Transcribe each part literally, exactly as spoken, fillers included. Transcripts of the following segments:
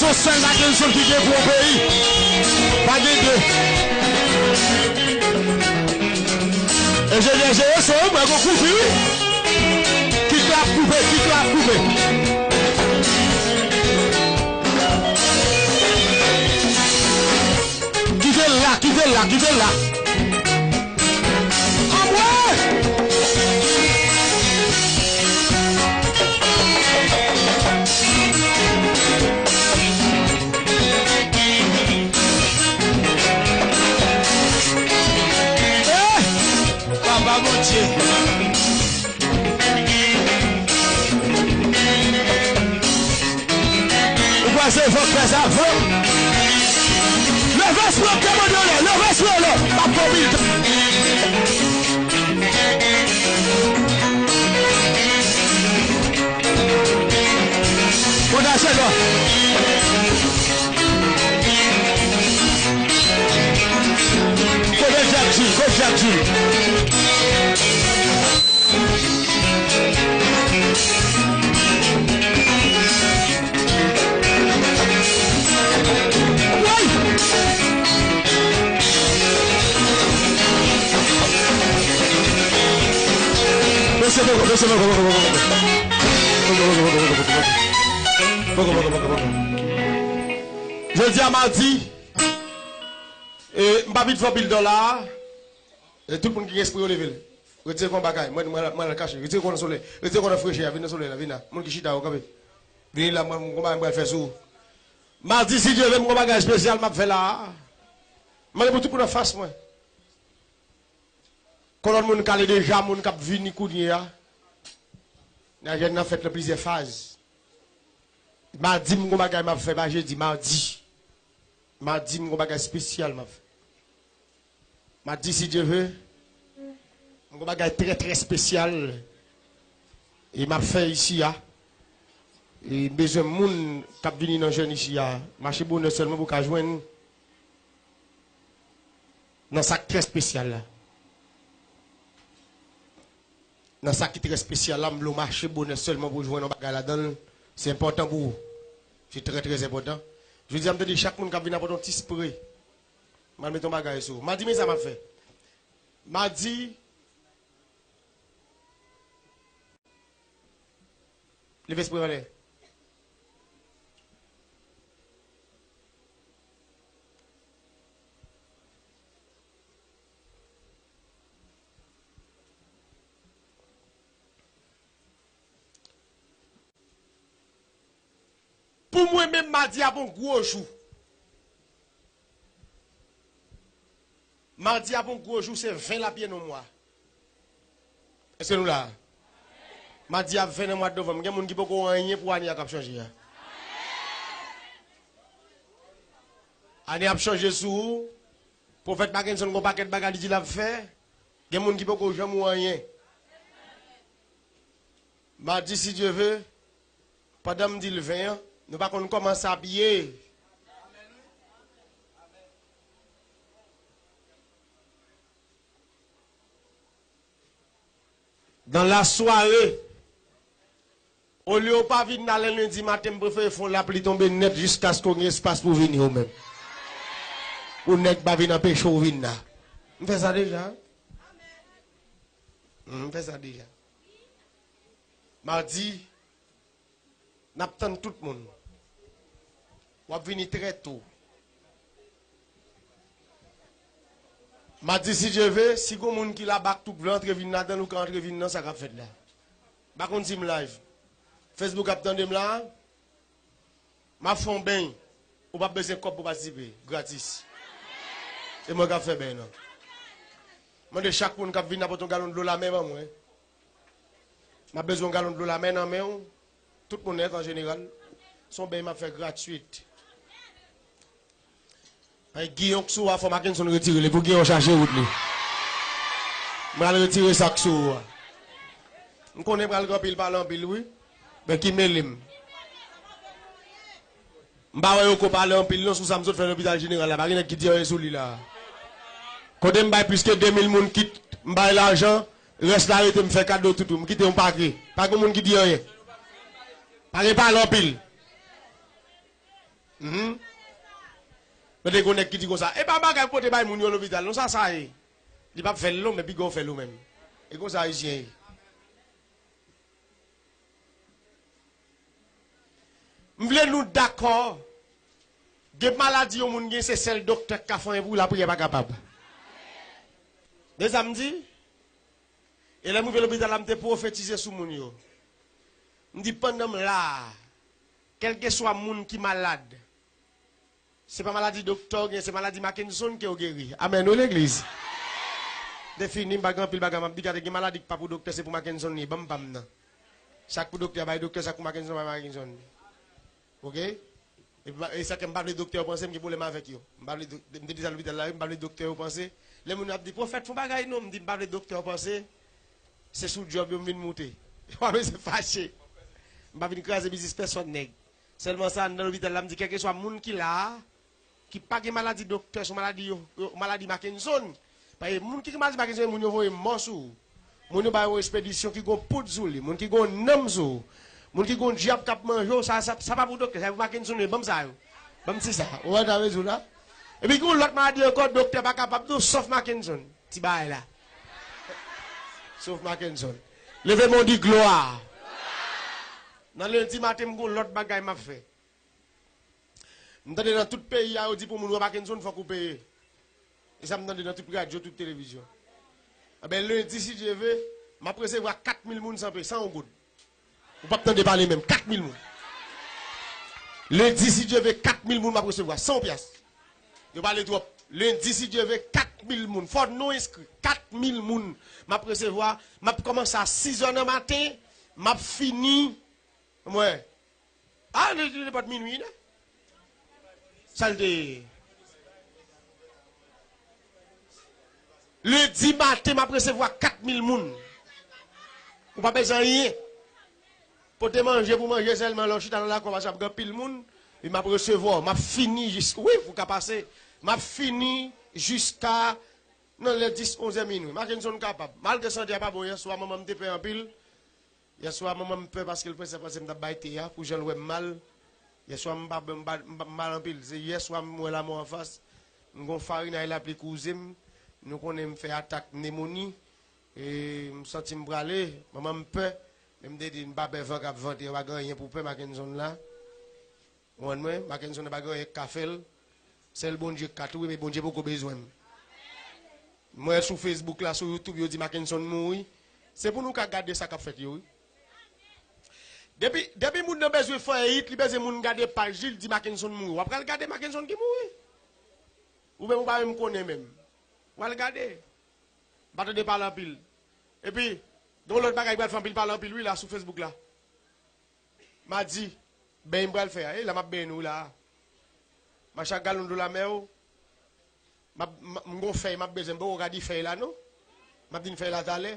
Yon sèl Mackenson ki gen pou yon peyi. Pa gen de. Enjenyè jere son, mwen gon koupi wi. Kit la ap koupe, kit la ap koupe. Kite l la, kite l la, kite l la. Anmwe! Eh! Papa Bondye. Ou kwè se vòk fè sa, vòk? Leve sou yo, mande anlè, leve sou yo, lè. M ap fè w pil tan. Kondansye lò. Kote Jack Jules? Kote Jack Jules? Woy! Mesye, poko, mesye, poko, poko, poko, poko. Poko, poko, poko, poko, poko. Poko, poko, poko, poko. Jodi a madi, e, m pa vin fè anpil tan la. E tout moun ki gen espri yo leve l. Retire kò nan bagay. Mwen, mwen, mwen al kache. Retire kò nan solèy. Retire kò nan frechè a. Vin nan solèy la. Vin la. Moun ki chita yo, kanpe. Vin la, mwen, mwen, mwen pral fè sou ou. Madi, si Dye vle, m gon bagay espesyal m ap fè la a. Mande pou tout moun anfas mwen. Kon lòt moun k ale deja, moun k ap vini kounye a. Nan jèn nan fèt nan plizyè faz. Madi, m gon bagay m ap fè, pa jedi, madi. Madi, m gon bagay espesyal m ap fè. Madi, si Dye vle, m gon bagay trè, trè espesyal. E m ap fè isi a. E m bezwen moun k ap vini nan jèn isi a. Mache bonè sèlman pou w ka jwenn nan sa k trè espesyal la. Nan sa ki trè espesyal la, m vle w mache bonè sèlman pou w jwenn yon bagay ladan l. Se enpòtan pou ou. Se trè, trè enpòtan. Jodi a, m tande chak moun k ap vin apòte yon ti spre. M al mete yon bagay sou ou. Madi, men sa m ap fè. Madi, leve spre anlè. Pou mwen menm, madi ap yon gwo jou. Madi ap yon gwo jou, se ven lapye nan mwa. Èske nou la? Madi ap ven nan mwa novanm. Gen moun ki poko wè anyen pou ane a k ap chanje a. Ane ap chanje sou ou. Pwofèt Mackenson gon pakèt bagay li di l ap fè. Gen moun ki poko janm wè anyen. Madi, si Dye vle, pandan m di l ven an, nou pa konn kòman sa ap ye. Dans la soirée, olye w pa vin la lè lendi maten, m prefere fè yon lapli tonbe nèt jiskaske w gen espas pou w vini ou menm. Pou nèg pa vin anpeche w vin la. M fè sa deja. M fè sa deja. Madi, n ap tann tout moun. W ap vini trè to. Madi, si Dye vle, si gon moun ki la bak tout vle antre vin ladan l, ou ka antre vin nan sa k ap fèt la. M pa konn si m live. Facebook ap tande m la. M ap fè yon beny. Ou p ap bezwen kòb pou patisipe. Gratis. Se mwen k ap fè beny nan. Mande chak moun k ap vin apòte yon galon dlo lamè ban mwen. M ap bezwen yon galon dlo lamè nan men w. Tout moun nèt an jeneral. Se yon beny m ap fè gratwit. Ay, giyon k sou a, fò Mackenson retire li pou giyon chache wout li. M pral retire sa k sou ou a. M konnen pral gen anpil pale anpil, wi. Men ki mele m. M pa wè yo ko pale anpil non sou sa m sot fè lopital jeneral la. Pa gen nèg ki di anyen sou li la. Kote m bay plis ke de mil moun kit, m bay lajan, rès la rete m fè kado toutou. M kite yon pake. Pa gen moun ki di anyen. Pa gen pale anpil. Mhm. Mwen te gen yon nèg ki di konsa, "E pa bagay pou pote bay moun yo lopital, non, sa, sa ye." Li p ap fè l non, men piga w fè l ou menm. E konsa Ayisyen ye. M vle nou dakò, gen maladi yon moun gen, se sèl doktè k ka fè anyen pou li, lapriyè pa kapab. Men sa m di, e lè m rive lopital la, m te pwofetize sou moun yo. M di, pandan m la a, kèlkeswa moun ki malad, se pa maladi doktè w gen, se maladi Mackenson ke w geri. Amèn, wi, legliz. Te fini, m pa gen anpil bagay m ap di, gade, gen maladi k pa pou doktè, se pou Mackenson li ye. Ban m pa m nan. Sa k pou doktè a, bay doktè, sa k pou Mackenson, bay Mackenson. Oke? E, e sa ke m pa vle doktè yo panse m gen pwoblèm avèk yo. M pa vle do-, m te di sa lopital la, wi, m pa vle doktè yo panse. Lè moun ap di, "Pwofèt, fè yon bagay non," m di, "M pa vle doktè yo panse se sou djòb yo m vin moute." Yo pa bezwen fache. M pa vin kraze biznis pèsòn, nèg. Sèlman sa, anndan lopital la, m di, kèlkeswa moun ki la a, ki pa gen maladi doktè, se yon maladi yo, yo, maladi Mackenson. Paske moun ki gen maladi Mackenson, moun yo voye mò sou ou. Moun yo ba yo espedisyon ki gon poud sou li, moun ki gon nanm sou ou, moun ki gon dyab k ap manje w, sa, sa, sa pa pou doktè, sa pou Mackenson, ban m sa yo. Ban m ti sa. Ou wè sa m vle di w la? Epi gen yon lòt maladi ankò, doktè pa kapab non, sòf Mackenson. Ti bagay la. Sòf Mackenson. Leve men w, di glwa. Nan lendi maten, m gon lòt bagay m ap fè. M tande nan tout peyi a, yo di pou moun wè Mackenson, fòk ou peye. E sa m tande nan tout radyo, tout televizyon. Enben, lendi, si Dye ve, m ap resevwa kat mil moun san peye, san yon goud. Ou p ap tande pale menm, kat mil moun. Lendi, si Dye ve, kat mil moun m ap resevwa, san yon pyas. Yo pale twòp. Lendi, si Dye ve, kat mil moun. Fò nou enskri. Kat mil moun m ap resevwa. M ap kòmanse a sizè nan maten. M ap fini, mwen, a, nenpòt minui, non? Sa l te ye. Lendi maten, m ap resevwa kat mil moun. Ou pa bezwen anyen. Pote manje pou manje sèlman, lè w chita nan lakò, paske ap gen anpil moun. E m ap resevwa w, m ap fini jis, wi, ou ka pase. M ap fini jiska nan lè dis, onzè minui. Mackenson kapab. Malgre sante a pa bon, yèswa manman m te pè anpil. Yèswa manman m pè paske l panse, panse m t ap bay te a pou jan l wè m mal. Yèswa m pa, m pa, m pa mal anpil. Se yèswa m wè lamò anfas. M gon farinay lapli kouze m. Nou konnen m fè atak nemoni. E m santi m prale. Manman m pè. Men m te di, m pa pè van k ap vante. Yo pa gen anyen pou pè Mackenson la. Ou konprann mwen? Mackenson pa gen anyen k ka fè l. Sèl Bondye k ka touye, men Bondye poko bezwen m. M wè sou Facebook la, sou YouTube, yo di Mackenson mouri. Se pou nou ka gade sa k ap fèt yo, wi. Depi, depi moun nan bezwen fè hit, li bezwen moun gade paj li, li di Mackenson mouri. W ap pral gade Mackenson ki mouri? Ou menm ou pa menm konnen menm. W al gade. M pa tande pale anpil. Epi, gen yon lòt bagay ki pral fè anpil pale anpil, wi, la, sou Facebook la. Madi, beny m pral fè a. E la m ap benyen nou la a. M achte ak galon dlo lamè yo. M ap, m, m gon fèy m ap bezwen. M poko ka di fèy la non. M ap di n fèy la talè.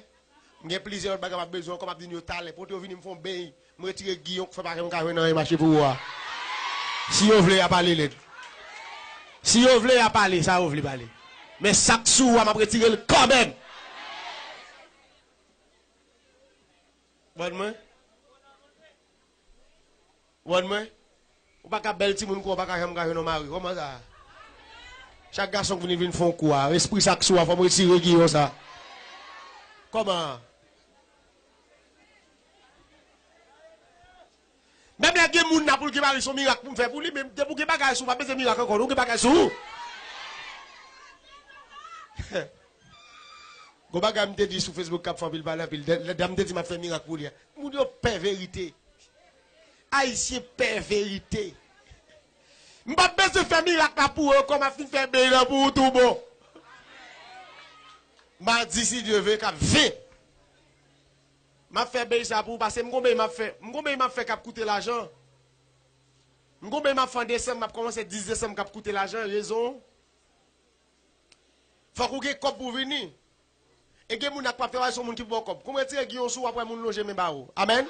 M gen plizyè lòt bagay m ap bezwen ankò, m ap di n yo talè. Pote yo vini m fè yon beny. M retire giyon k fè pa m ka jwenn anyen mache pou ou a. Si yo vle, y a pale lèd. Si yo vle, y a pale sa yo vle pale. Men sa k sou ou a, m ap retire l kanmenm. Ou konprann mwen? Ou konprann mwen? Ou pa ka bèl timoun kon ou pa ka janm ka jwenn yon mari. Kòman sa? Chak gason k vini vin fè yon kou a. Espri sa k sou a, fò m retire giyon sa. Kòman? Menm lè gen moun la pou l gen mari, se yon mirak pou m fè pou li, men depi w gen bagay sou ou, pa bezwen mirak ankò, non, ou gen bagay sou ou. Gon bagay m te di sou Facebook k ap fè anpil pale anpil. Lè, lè dam te di m ap fè mirak pou li a. Moun yo pè verite. Ayisyen pè verite. M p ap bezwen fè mirak la pou ou ankò, m ap fin fè beny lan pou ou tou bon. Madi, si Dye ve, k ap vin. M ap fè beny sa pou ou, paske m gon beny m ap fè. M gon beny m ap fè k ap koute lajan. M gon beny m ap fè an desanm, m ap kòmanse dis desanm k ap koute lajan, rezon. Fòk ou gen kòb pou w vini. E gen moun ak p ap travay, se yon moun ki pou ba w kòb. Kou m retire giyon sou ou, w ap wè moun lonje men ba ou. Amèn.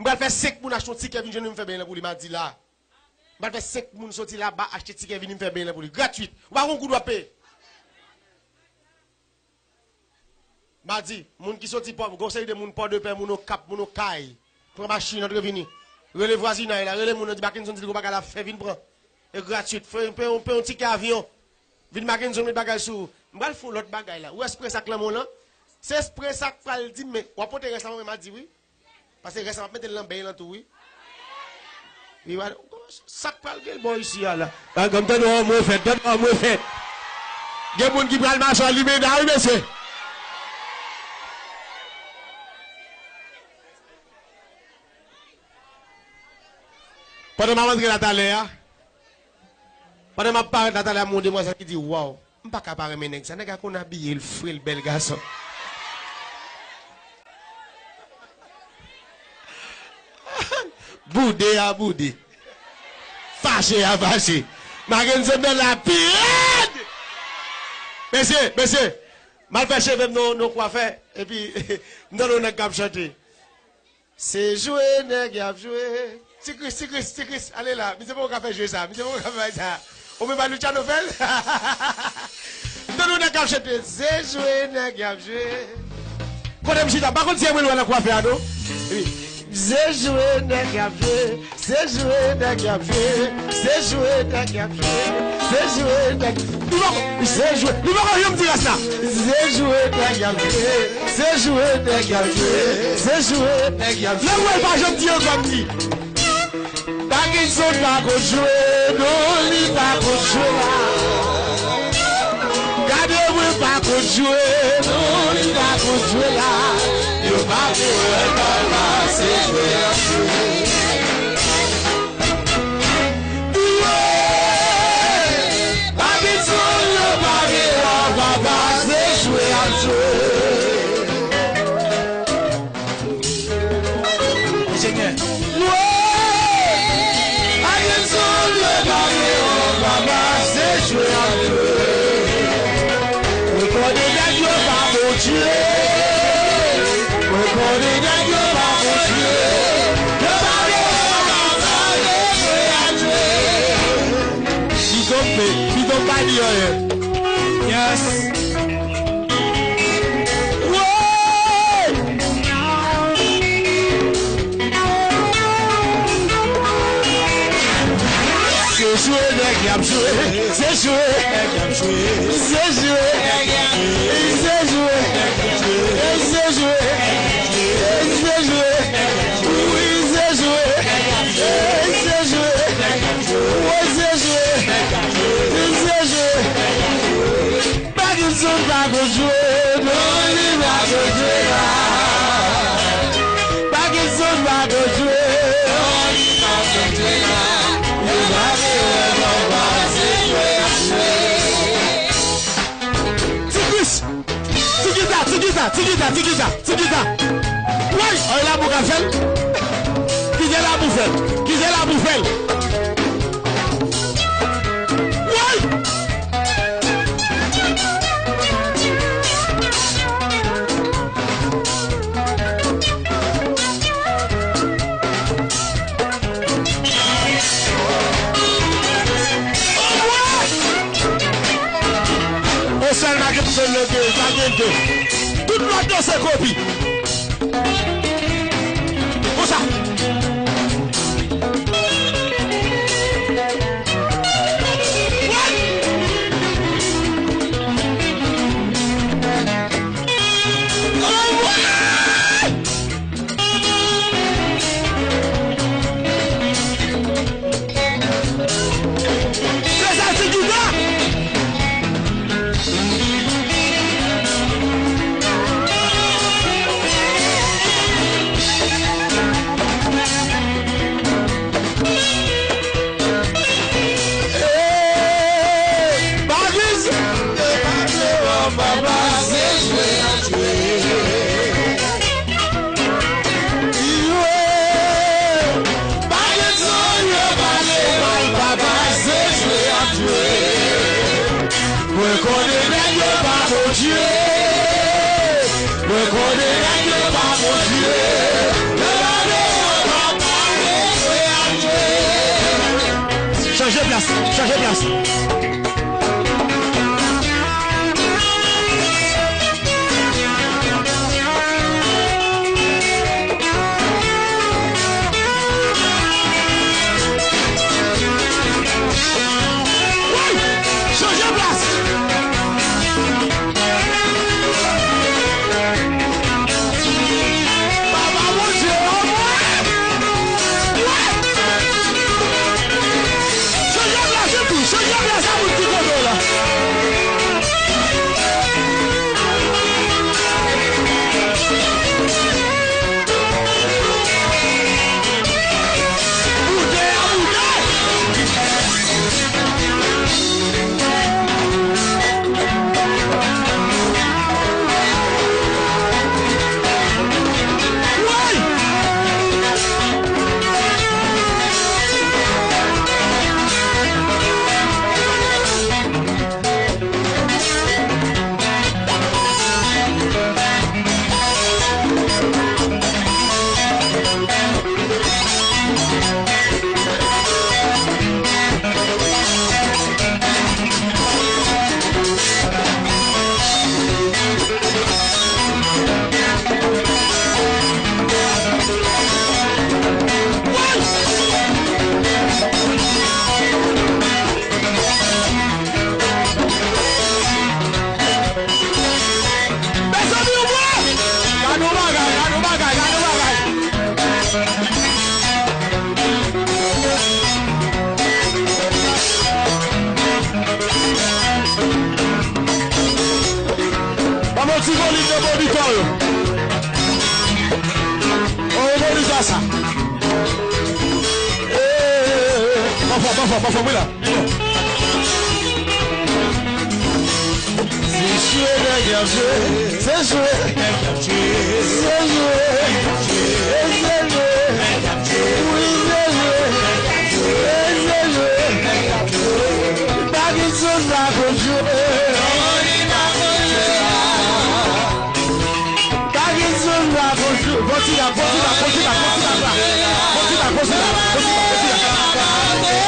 M pral fè senk moun achte yon tikè vin jwenn mwen, m fè beny lan pou li madi la. M pral fè senk moun soti laba achte tikè vini, m fè beny lan pou li. Gratwit. Ou pa gon goud w ap peye. Madi, moun ki soti Pò, gon seri de moun Pòdepè, moun Okap, moun Okay. Pran machin, antre vini. Rele vwazinay la, rele moun nan, di Mackenson di l gon bagay l ap fè, vin pran. E gratwit, fè, fè, fè yon tikè avyon. Vin Mackenson met bagay sou ou. M pral fè yon lòt bagay la. Ou wè spre sa k nan men w lan? Se spre sa k pral di m, men w ap pote rès la, mwen m a di wi. Paske rès la m ap mete l nan bèy lan tou wi. Wi, wè, sa k pral gen bò isi a la. Gade, gade, tande w mwen fèt, tande w mwen fèt. Gen moun ki pral mache an limena wi, mesye. Pandan m ap antre la talè a, pandan m ap parèt la talè a, m wè yon demwazèl ki di, waw, m pa ka pa renmen nèg sa. Nèg la konn abiye, l fre, l bèl gason. Boude a boude. Fache a fache. Mackenson nan la pi rèd. Mesye, mesye, m al fè cheve m nan yon kwafè, epi m tande yon nèg k ap chante. Se jwe nèg y ap jwe. Ti Kris, Ti Kris, Ti Kris, ale la. Misye poko ka fè jwe sa. Misye poko ka fè sa. Ou menm pa Luciano fè l? M tande yon nèg k ap chante. Se jwe nèg y ap jwe. Kote m chita? M pa konn si Emmanuel nan kwafè a, non. Wi. Se jwe nèg y ap jwe. Se jwe nèg y ap jwe. Se jwe nèg y ap jwe. Se jwe nèg. Li poko, se jwe. Li poko janm di rès la. Se jwe nèg y ap jwe. Se jwe nèg y ap jwe. Se jwe nèg y ap jwe. Lè m wè l pa janm di ankò, m di. Mackenson pa konn jwe, non, li pa konn jwe la. Gade mwen pa konn jwe, non, li pa konn jwe la. Yo pa vle wè papa, se jwe y ap jwe. Jwe! Mackenson, yo pa vle wè papa, se jwe y ap jwe. Enjenyè. Jwe! Mackenson, yo pa vle wè papa, se jwe y ap jwe. Mwen konnen nèg yo pa Bondye. Mwen konnen nèg yo pa Bondye. Yo pa vle wè papa, se jwe y ap jwe. Pito m pe, pito m pa di anyen. Yes. Woy! Se jwe nèg y ap jwe, se jwe nèg y ap jwe, se jwe, se jwe, se jwe, se jwe, wi, se jwe, se jwe, wi, se jwe, se jwe. Mackenson pa konn jwe, non, li pa konn jwe la. Mackenson pa konn jwe, non, li pa konn jwe la. Li pa konn jwe, non, pa se jwe, jwe. Ti Kris, ti gita, ti gita, ti gita, ti gita, ti gita. Woy, ay labou k ap fè l. Kite labou fè l, kite labou fè l. Woy! O sèl Mackenson leve, pa gen de. Tout lòt yo se kopi. Konsa. Se sa, ti gita! Hey! Bagay sa, papa, se jwe y ap jwe. Jwe! Pa gen zòn yo pale mal, papa, se jwe y ap jwe. Mwen konnen nèg yo pa Bondye. Mwen konnen nèg yo pa Bondye. Yo pa vle wè papa, se jwe y ap jwe. Chanje plas, chanje plas. Ti volim nan bon di kò yo. Oh, bon di kò sa. Eh, anfòm, anfòm, anfòm, wi la. Se jwe nèg y ap jwe. Se jwe. Se jwe. Se jwe. Wi, se jwe. Se jwe. Pa gen souz la pou jwe. Pa gen souz la pou jwe. Bon ti la, bon ti la, bon ti la, bon ti la, bon ti la, bon ti la, bon ti la, bon ti la.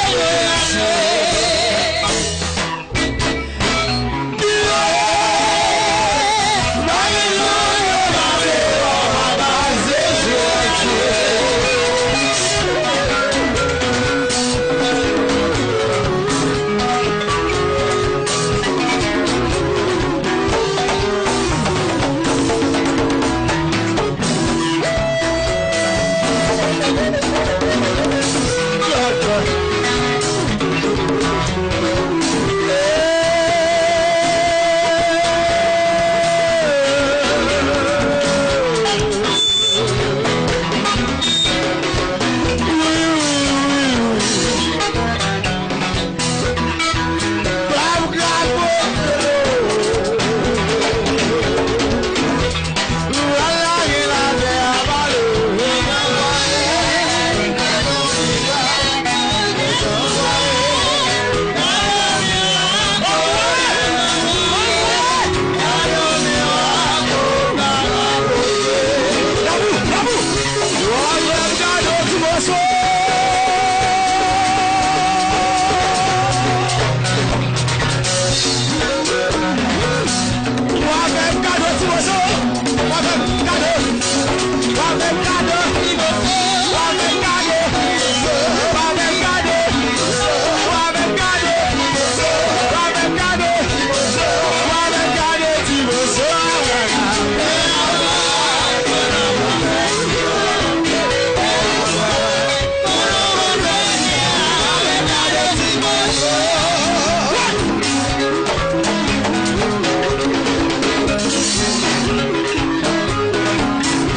Wa fè m kado ti moso. Wa fè m kado. Wa fè m kado. Wa fè m kado. Wa fè m kado. Wa fè m kado. Wa fè m kado. Wa fè m kado ti moso.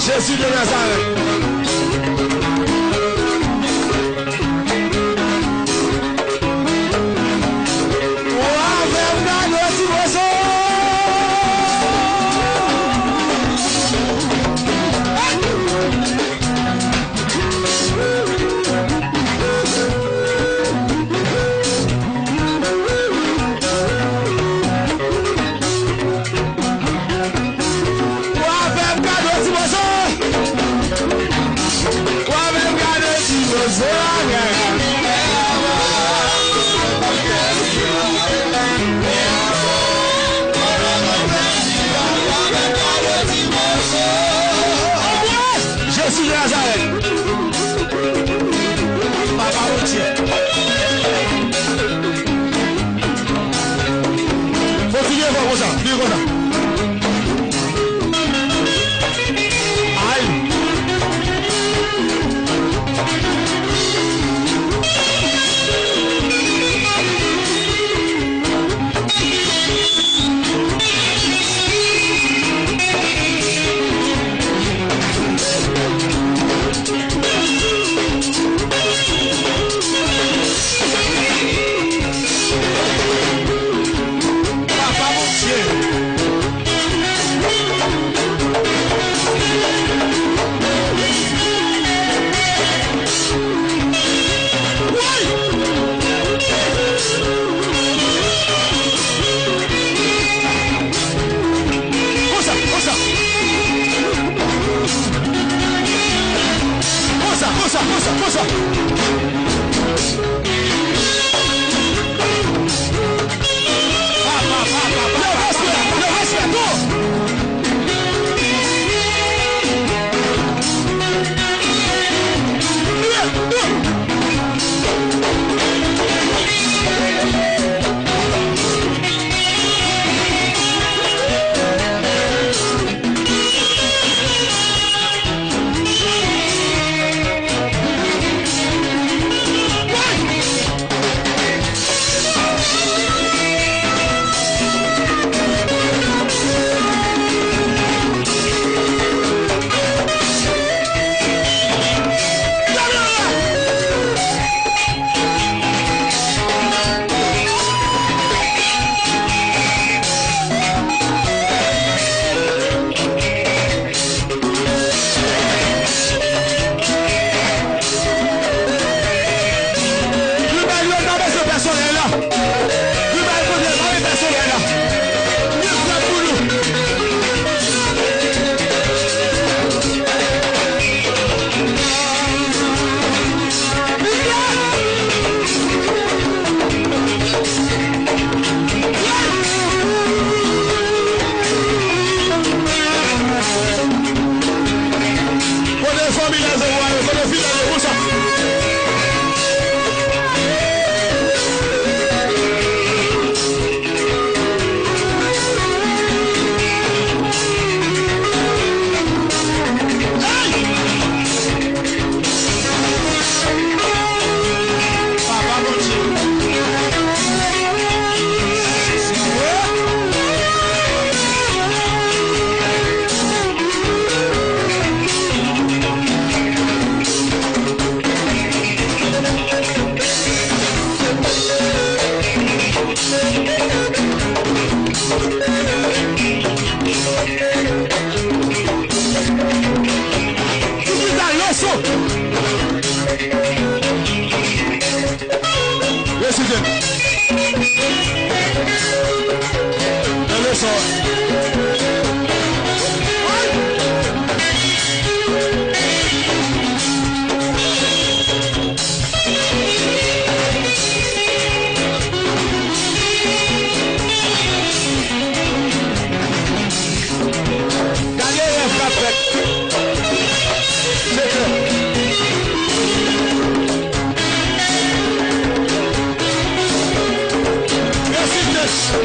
Jezi de Nazarèt. Wa fè m kado ti moso. Wa fè m kado ti moso.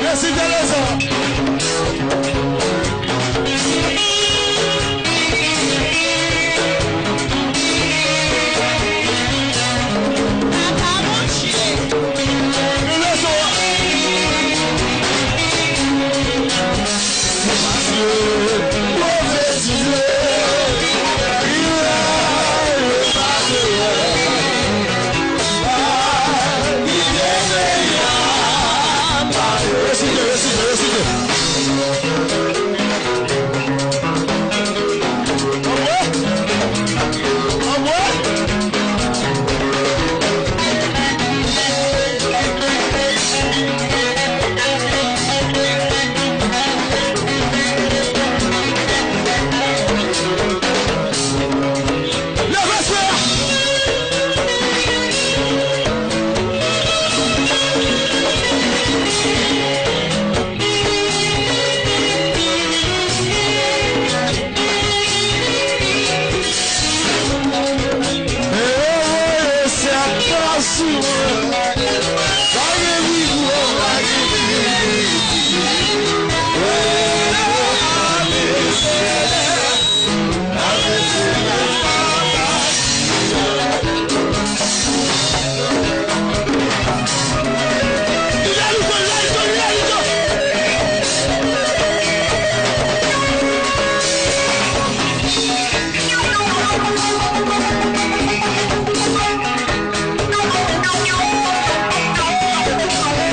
Mèsi, Delezò. Delezò.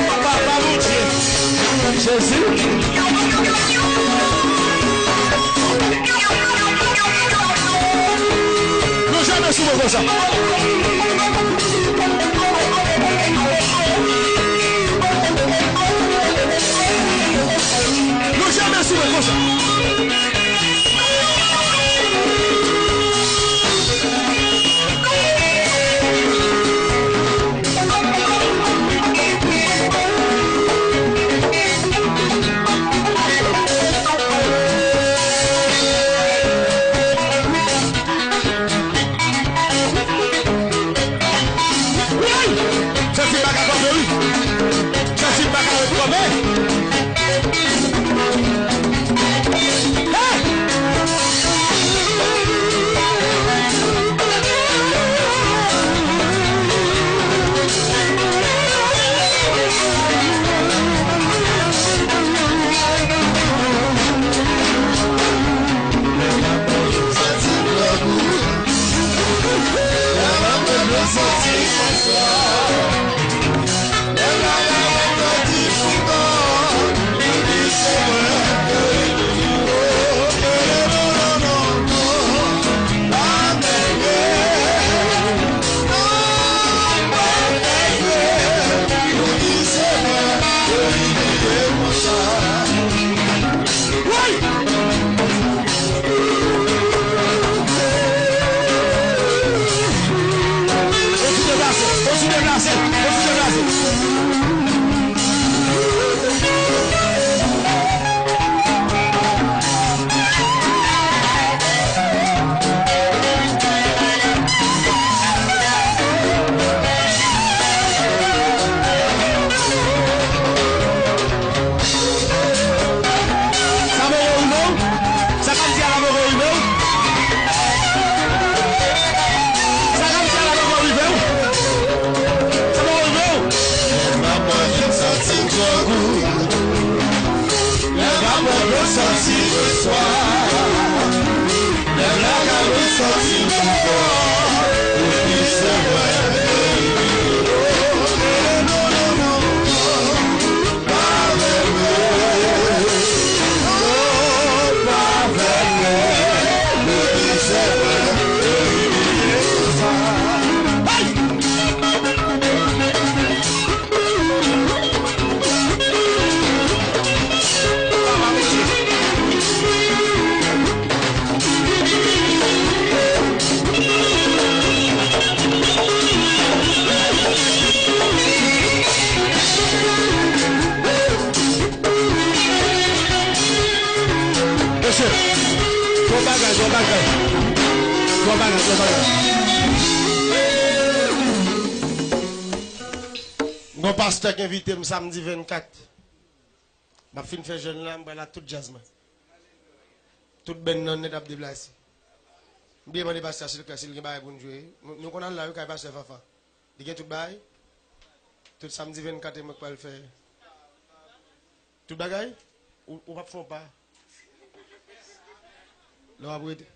Papa Bondye. Jezi. Nou jamè sou mwen konsa. Nou jamè sou mwen konsa. Woy! Fè fi baka kanpe wi. Fè fi baka ret kanpe. Hey! Sa poko rive w? Sa k ap di a la poko rive w? Sa k ap di a la poko rive w? Sa poko rive w? Lè m ap bwè, m santi m twò gou. Lè m ap bwè, m santi m swa. Lè m lakay, m santi m pi fò. Epi se mwen. Mesye, gwo bagay, gwo bagay. Gwo bagay, gwo bagay. Gon pastè k envite m samdi vennkat. M ap fin fè jèn la, m pral ak tout djaz mwen. Tout band nan nèt ap deplase. M bliye mande pastè si l ka, si l gen bagay pou n jwe. Nou, nou konn al la, wi, kay pastè Fanfan. Li gen tout bagay. Tout samdi vennkat e mwen k pral fè. Tout bagay? Ou, ou p ap fè yon pa. Lè w ap rete.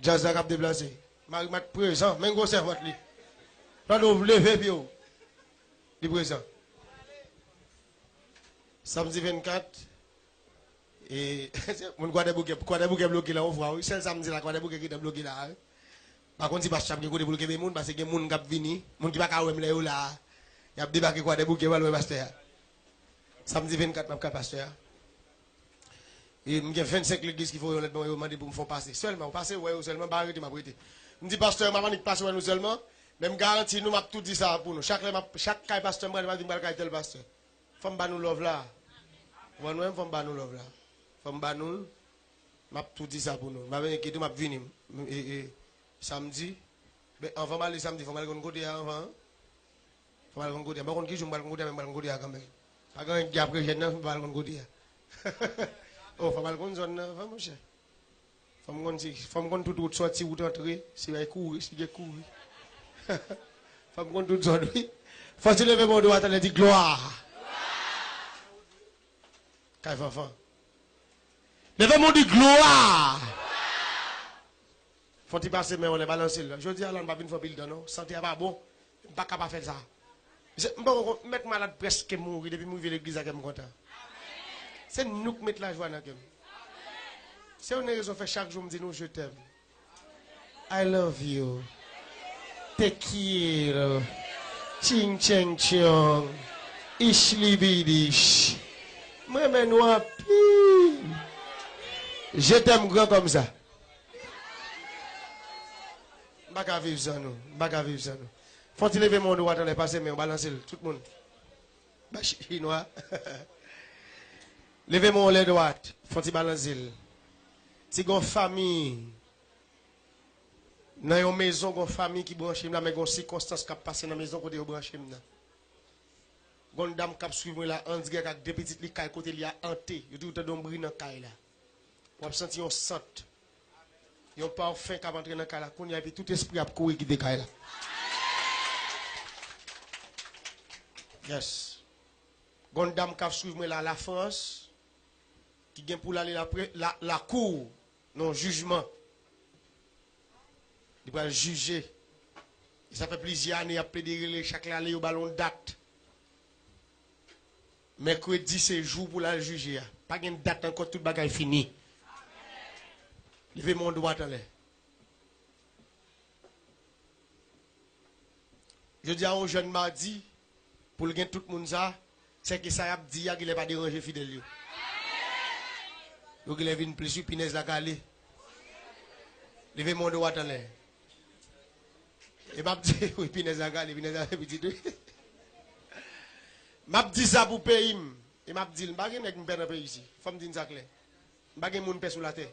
Djaz la k ap deplase. Mari Mat prezan, men gwo sèvant li. Tande w leve pye w. Li prezan. Samdi vennkat, e, moun Kwadèboukè, Kwadèboukè bloke la yon fwa, wi. Sèl samdi la, Kwadèboukè gentan bloke la, wi. Pa konn si pastè ap gen kote pou l kenbe moun, paske gen moun k ap vini, moun ki pa ka wè m lè yo la a. Y ap debake Kwadèboukè, yo al wè pastè a. Samdi vennkat, m ap kay pastè a. E m gen vennsenk legliz ki voye yon lèt ban mwen, yo mande pou m fè yon pase. Sèlman, yon pase, wè yo sèlman, m pa rete, m ap rete. M di, pastè, m ap annik pase wè nou sèlman, men m garanti nou, m ap tou di sa pou nou. Chak lè m ap, chak kay pastè m prale, m ap di m pral kay tèl pastè. Fò m ba nou love la. Ou konprann mwen, fò m ba nou love la. Fò m ba nou l. M ap tou di sa pou nou. M ap enkyete, m ap vini. E, e, samdi. Men anvan m ale samdi, fò m al konn kote a anvan. Fò m al konn kote a. M pa konn ki jou m pral konn kote a, men m pral konn kote a kanmenm. Pa gen anyen ki apre jèn nan, m pral konn kote a. Oh, fò m al konn zòn nan anvan, monchè. Fò m konn si, fò m konn tout wout sòti, wout antre, si bay kouri, si gen kouri. Fò m konn tout zòn, wi. Fò ti leve men w dwat anlè, di glwa. Kay Fanfan. Leve men w, di glwa. Fò ti pase men w anlè, balanse l. Jodi a la, n pa vin fè anpil tan, non. Sante a pa bon. M pa ka pa fè sa. Mesye, m poko konn, m mèt malad prèske mouri depi m rive legliz la kè m kontan. Se nou k met lajwa nan kè m. Se youn nan rezon fè chak jou m di nou, "Je t'aime." I love you. Te quiero. Ching cheng chong. Ish libidish. M renmen nou anpil. Je t'aime gran kòm sa. M pa ka viv san nou. M pa ka viv san nou. Fò ti leve men w dwat anlè, pase men w, balanse l, tout moun. Ba chi-, chinwa. Leve men w lè dwat, fò ti balanse l. Si gon fanmi nan yon mezon, gon fanmi ki branche m la, men gon sikonstans k ap pase nan mezon kote yo branche m nan. Gon dam k ap swiv mwen la, andirèk ak de pitit li kay kote li a ante. Yo di ou tande yon bri nan kay la. W ap santi yon sant, yon pafen k ap antre nan kay la kounye a, epi tout espri ap kouri kite kay la. Yes. Gon dam k ap swiv mwen la, Lafrans, ki gen pou l ale lapre-, la, lakou nan yon jijman. Li pral jije. E sa fè plizyè ane y ap plede rele, chak lane yo ba l yon dat. Mèkredi se jou pou l al jije a. Pa gen dat ankò, tout bagay fini. Leve men w dwat anlè. Jodi a, yon jèn madi, pou l gen tout moun sa, sèke sa y ap di a, genlè pa deranje fidèl yo. Yo genlè vin plis, wi, pinèz la kale. Leve men w dwat anlè. E m ap di, wi, pinèz la kale, pinèz la pitit, wi. M ap di sa pou peyi m. E m ap di l, m pa gen nèg m pè nan peyi isi. Fò m di n sa klè. M pa gen moun m pè sou latè.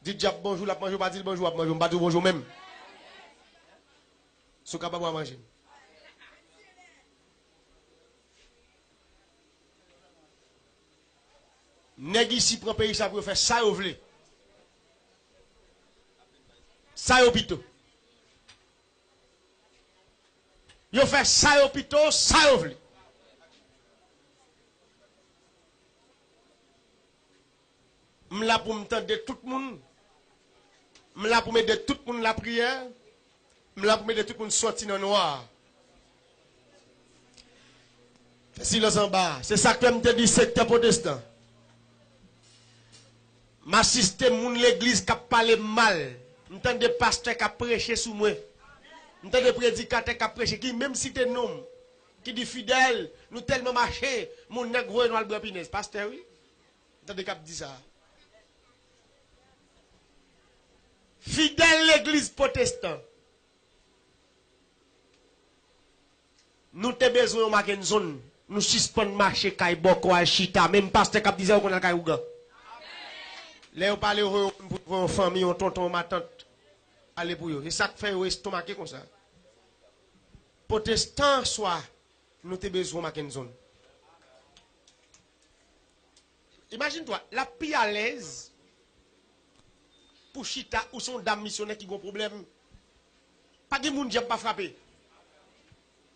Di dyab bonjou, l ap manje w, pa di l bonjou, w ap manje w, m pa di w bonjou menm. Si w kapab, w a manje m. Nèg isi pran peyi sa pou yo fè sa yo vle. Sa yo pito. Yo fè sa yo pito, sa yo vle. M la pou m tande tout moun. M la pou m ede tout moun lapriyè. M la pou m ede tout moun sòti nan nwa. Fè silans anba a. Se sa k fè m te di sektè pwotestan. M asiste moun legliz k ap pale m mal. M tande pastè k ap preche sou mwen. M tande predikatè k ap preche, ki menm site non m, ki di, "Fidèl, nou tèlman mache, moun nèg voye nou al bwè pinèz." Pastè, wi. M tande k ap di sa. Fidèl legliz pwotestan. Nou te bezwen yon Mackenson. Nou sispann mache kay bòkò al chita. Menm pastè k ap di sa, yo konn al kay ougan. Lè yo pale, yo voye yon moun pou voye yon fanmi, yon tonton, yon matant ale pou yo. Se sa k fè yo estomake konsa. Pwotestan swa, nou te bezwen yon Mackenson. Imajine twa, l ap pi alèz pou chita ou se yon dam misyonè ki gon pwoblèm. Pa gen moun dyab pa frape.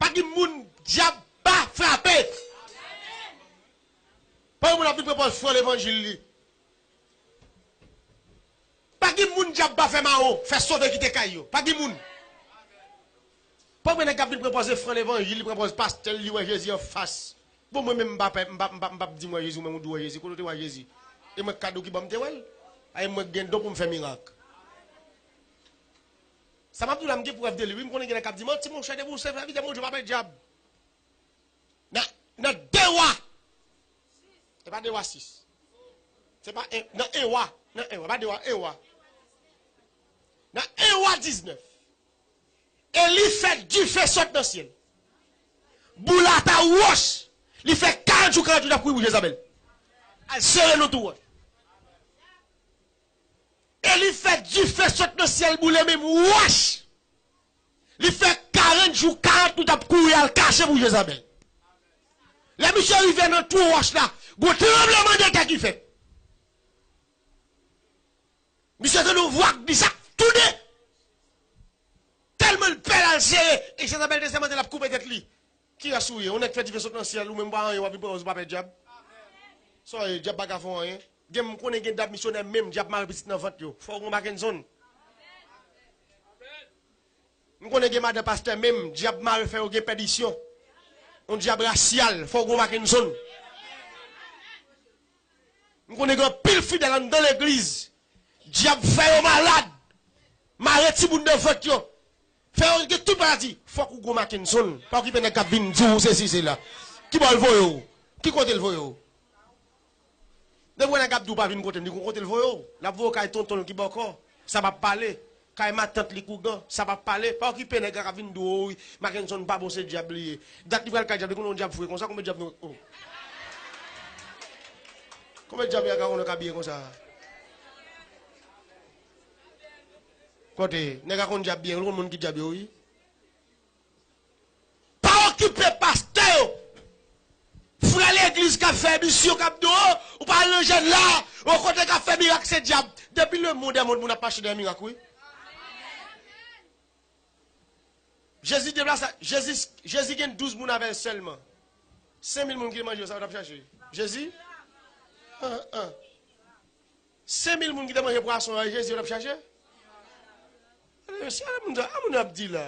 Pa gen moun dyab pa frape. Pa gen moun ap vin pran pòz fran levanjil li. Pa gen moun dyab pa fè mawon, fè sove kite kay yo. Pa gen moun. Pòv nèg k ap vin pran pòz fran levanjil, li pran pòz pastè l, li wè Jezi anfas. Bon, mwen menm, m pa, m pa, m pa, m p ap di m wè Jezi, ou menm ou di w wè Jezi, kote w te wè Jezi? E mwen k ka di w ki bò m te wè l? A, e mwen k gen don pou m fè mirak. Sa m ap di w la, m gen prèv de li, wi, m konnen gen nèg k ap di, manti, monchè, depi w sèvi avèk Bondye, w pa pè dyab. Nan, nan de Wa. E pa de Wa sis. Se pa en, nan en Wa. Nan en Wa. Pa de Wa, en Wa. Nan en Wa diznèf. E li fè dife sot nan syèl. Boule ata wòch. Li fè karant jou, karant jou, l ap kouri pou Jezabèl. Al sere nou tou wòch. E li fè dife sot nan syèl, boule menm wòch. Li fè karant jou, karant nwit ap kouri al kache pou Jezabèl. Lè misye rive nan twou wòch la, gon tranblemanntè ki fèt. Misye tande yon vwa k di sa, toude! Tèlman l pè l al sere, e Jezabèl te sèmante l ap koupe tèt li. Kiyès ou ye? Yon nèg fè dife sot nan syèl, ou menm pa anyen, w ap vin pran pòz ou pa pè dyab. Sa w ye, dyab pa ka fè w anyen. Gen, m konnen gen dam misyonè menm, dyab mare pitit nan vant yo. Fò w gen Mackenson. M konnen gen madan pastè menm, dyab mare fè yo gen pèdisyon. Yon dyab rasyal, fò w gen Mackenson. M konnen gen anpil fidèl anndan legliz. Dyab fè yo malad. Mare timoun nan vant yo. Fè yo gen tout maladi. Fòk ou gwo Mackenson. Pa okipe nèg k ap vin di w sesi sela. Ki bò l voye w? Ki kote l voye w? Depi w wè nèg ap di w pa vin kote m, li gon kote l voye w. L ap voye w kay tonton l ki bòkò. Sa p ap pale. Kay matant li k ougan, sa p ap pale. Pa okipe nèg la k ap vin di w, o wi, Mackenson pa bon, se dyab li ye. Dat li pral kay dyab, li konn yon dyab fre konsa, konbyen dyab nou, o. Konbyen dyab nèg la konn k abiye konsa? Kote, nèg la konn dyab byen, li konn moun ki dyab yo, wi. Pa okipe pastè yo. Frè legliz k ap fè misyon, k ap di w, ou pa al nan jèn la, ou kote k ap fè mirak, se dyab. Depi lemonn dè monn, moun ap mache dèyè mirak, wi. Jezi deplase, Jezi, Jezi gen douz moun avè l sèlman. Senk mil moun ki te manje yo, sa yo t ap chache? Jezi? An, an. Senk mil moun ki te manje pwason an, e Jezi yo t ap chache? Mesye, a moun, a moun ap di la.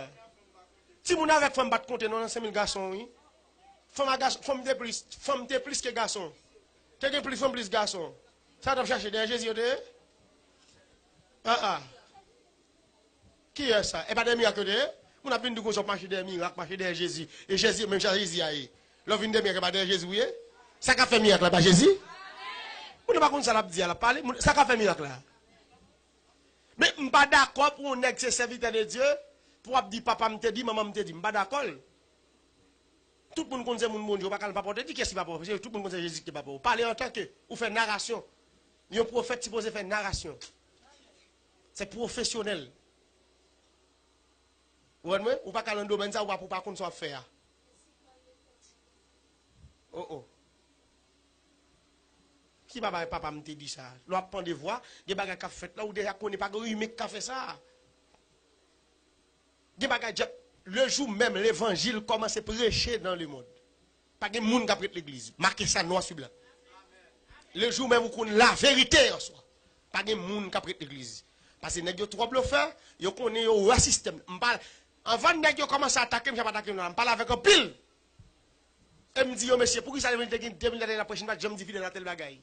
Timoun avèk fanm pa t konte non nan senk mil gason, wi. Fanm a gason, fanm te plis, fanm te plis ke gason. Te gen plis fanm, plis gason. Sa yo t ap chache, dèyè Jezi yo te ye? An, an. Kiyès sa? E pa dèyè mirak yo te ye? Moun ap vin di w konsa w ap mache dèyè mirak, mache dèyè Jezi. E Jezi, menm jan Jezi a ye. Lè w vin dèyè mirak, e pa dèyè Jezi w ye? Sa k ap fè mirak la, pa Jezi? Moun nan pa konn sa l ap di a, l ap pale. Moun, sa k ap fè mirak la? Men m pa dakò pou yon nèg se sèvitè de Dye, pou w ap di papa m te di, manman m te di. M pa dakò l. Tout moun konn se moun Bondye, ou pa ka al papa w te di, kiyès ki papa w? Se tout moun konn se Jezi ki te papa w. Pale antanke ou fè narasyon. Yon pwofèt sipoze fè narasyon. Se pwofesyonèl. Ou konprann mwen? Ou pa ka al nan domèn sa, ou pa, ou pa konn sa w ap fè a. O, o. Ki bagay papa m te di sa? Lè w ap pande vwa, gen bagay k ap fèt la, ou deja konnen pa gen imen k ka fè sa. Gen bagay dyab, le jou menm levanjil kòmanse preche nan lemonn. Pa gen moun k ap ret legliz. Make sa nwa sou blan. Le jou menm ou konn laverite an swa. Pa gen moun k ap ret legliz. Paske nèg yo twò blofè, yo konnen yo wè sistèm. M pa, anvan nèg yo kòmanse atake m, jan m atake m la, m pale avèk anpil. E m di yo, mesye, poukisa depi te gen de mil lane n ap preche, n pa t janm di fidèl la tèl bagay?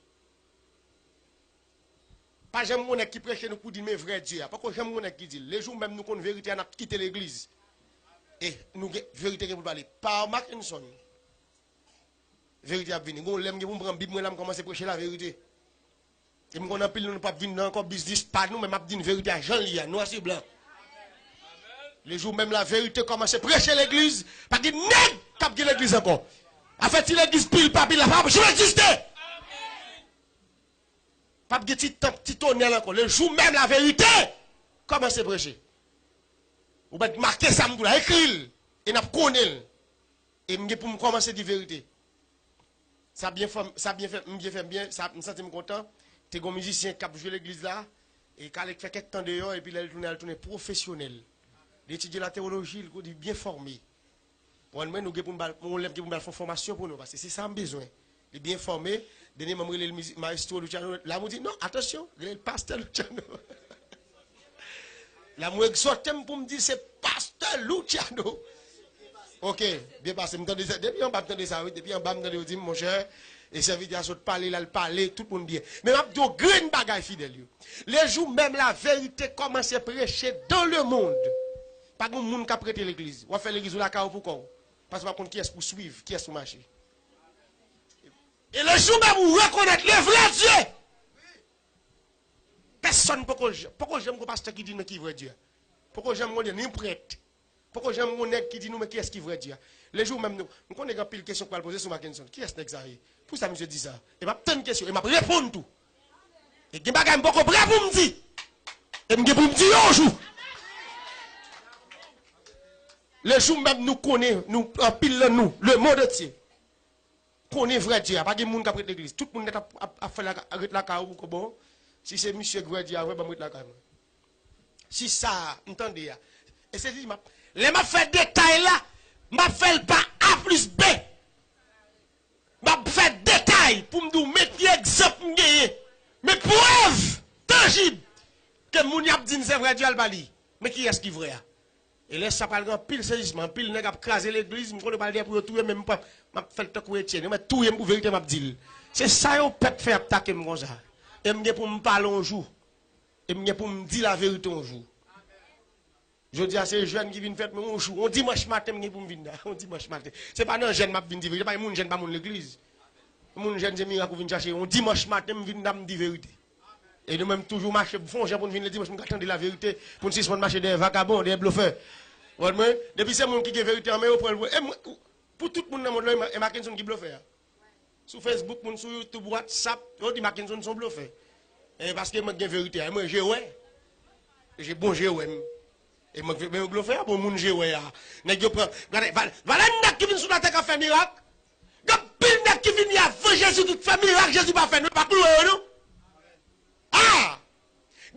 Pa janm gon nèg ki preche nou pou di men vrè Dye a. Poko janm gon nèg ki di l. Le jou menm nou konn verite a, n ap kite legliz. E nou gen, verite gen pou l pale. Pa Mackenson. Verite ap vini. Gon lè m gen pou m pran Bib mwen la, m kòmanse preche laverite. E m konn anpil nou p ap vin nan ankò biznis pa nou, men m ap di n verite a jan l ye a, nwa si blan. Le jou menm laverite kòmanse preche legliz, pa gen nèg k ap gen legliz ankò. Afè ti legliz pil pa pil la, pa p ap janm egziste. P ap gen ti tanp, ti tonèl ankò. Le jou menm laverite kòmanse preche. Ou mèt make sa m di w la, ekri l, e n ap konnen l. E m gen pou m kòmanse di verite. Sa byen fè m, sa byen fè, m byen fè m byen, sa, m santi m kontan. Te gon mizisyen k ap jwe legliz la, e Kalek fè kèk tan deyò, epi lè l tounen, al tounen pwofesyonèl. Li etidye latewoloji, li byen fòme. Bon, mwen, nou gen pou n ba l, yon lè m gen pou m ba l fè yon fòmasyon pou nou, paske se sa m bezwen. Li byen fòme, dènye mwen m rele l mizi-, Maestro Luciano, la m di, non, atansyon, rele l Pastè Luciano. La m egzòte m pou m di se Pastè Luciano. Ok, byen pase, m tande sa, depi anba m tande sa, wi, depi anba m tande yo di m, monchè, e sèvitè a sot pale, l al pale, tout moun byen. Men m ap di w grenn bagay fidèl yo. Le jou menm la verite kòmanse preche dans le monde. Pa gen moun k ap rete legliz. W ap fè legliz ou lakay ou pou kò w. Paske w pa konn kiyès pou swiv, kiyès pou mache. E le jou menm ou rekonèt le vrai Dieu. Pèsonn poko, poko janm gon pastè ki di nou ki vrè Dye a. Poko janm gon ni prèt. Poko janm gon nèg ki di nou men kiyès ki vrè Dye a. Le jou menm nou, m konnen gen anpil kesyon k pral poze sou Mackenson. Kiyès nèg sa ye? Pou sa misye di sa? E m ap tann kesyon, e m ap reponn tou. E gen bagay m poko prè pou m di. E m gen pou m di yon jou. Le jou menm nou konnen, nou, anpil nan nou, le monde entier, konnen vrè Dye a. Pa gen moun k ap ret legliz. Tout moun nèt ap, ap, ap fè laka-, ret lakay ou pou bon. Si se misye k vrè Dye a vre, ban m ret lakay mwen. Si sa, m tande a. E se li m ap, lè m ap fè detay la, m ap fè l pa A plis B. M ap fè detay pou m di w men ki egzanp m genyen. Men prèv tanjib ke moun y ap di n se vrè Dye a, l pa li. Men kiyès ki vrè a? E lè sa pral gen anpil sezisman, anpil nèg ap kraze legliz, m konnen yo pral gen pou yo touye m, men m p ap, m ap fè l tankou Etyèn. Yo mèt touye m pou verite m ap di l. Se sa yon pèp fè ap atake m konsa. E m gen pou m pale yon jou. E m gen pou m di laverite yon jou. Jodi a se jèn ki vin fèt, men yon jou, yon dimanch maten m gen pou m vin la, yon dimanch maten. Se pa nan jèn m ap vin di verite, pa gen moun jèn pa moun legliz. Moun jèn se mirak ou vin chache, yon dimanch maten m vin la m di verite. E nou menm toujou mache, fè yon jan pou n vin le dimanch, pou n ka tande laverite, pou n sispann mache dèyè vakabon, dèyè blofè. Ou konprann mwen? Depi se moun ki gen verite an men yo, pran l pou, e mwen, pou tout moun nan mond lan, e Ma-, e Mackenson ki blofè a. Sou Facebook, moun sou YouTube, WhatsApp, yo di Mackenson se yon blofè. E paske mwen gen verite a, e mwen je wè. Je bon je wè m. E mwen, mwen blofè a, bon moun je wè a. Nèg yo pran, gade, val-, valè nèg ki vin sou latè k ap fè mirak. Gen anpil nèg ki vini avan Jezi ki fè mirak Jezi pa fè, nou pa k louwe yo, non? Ah!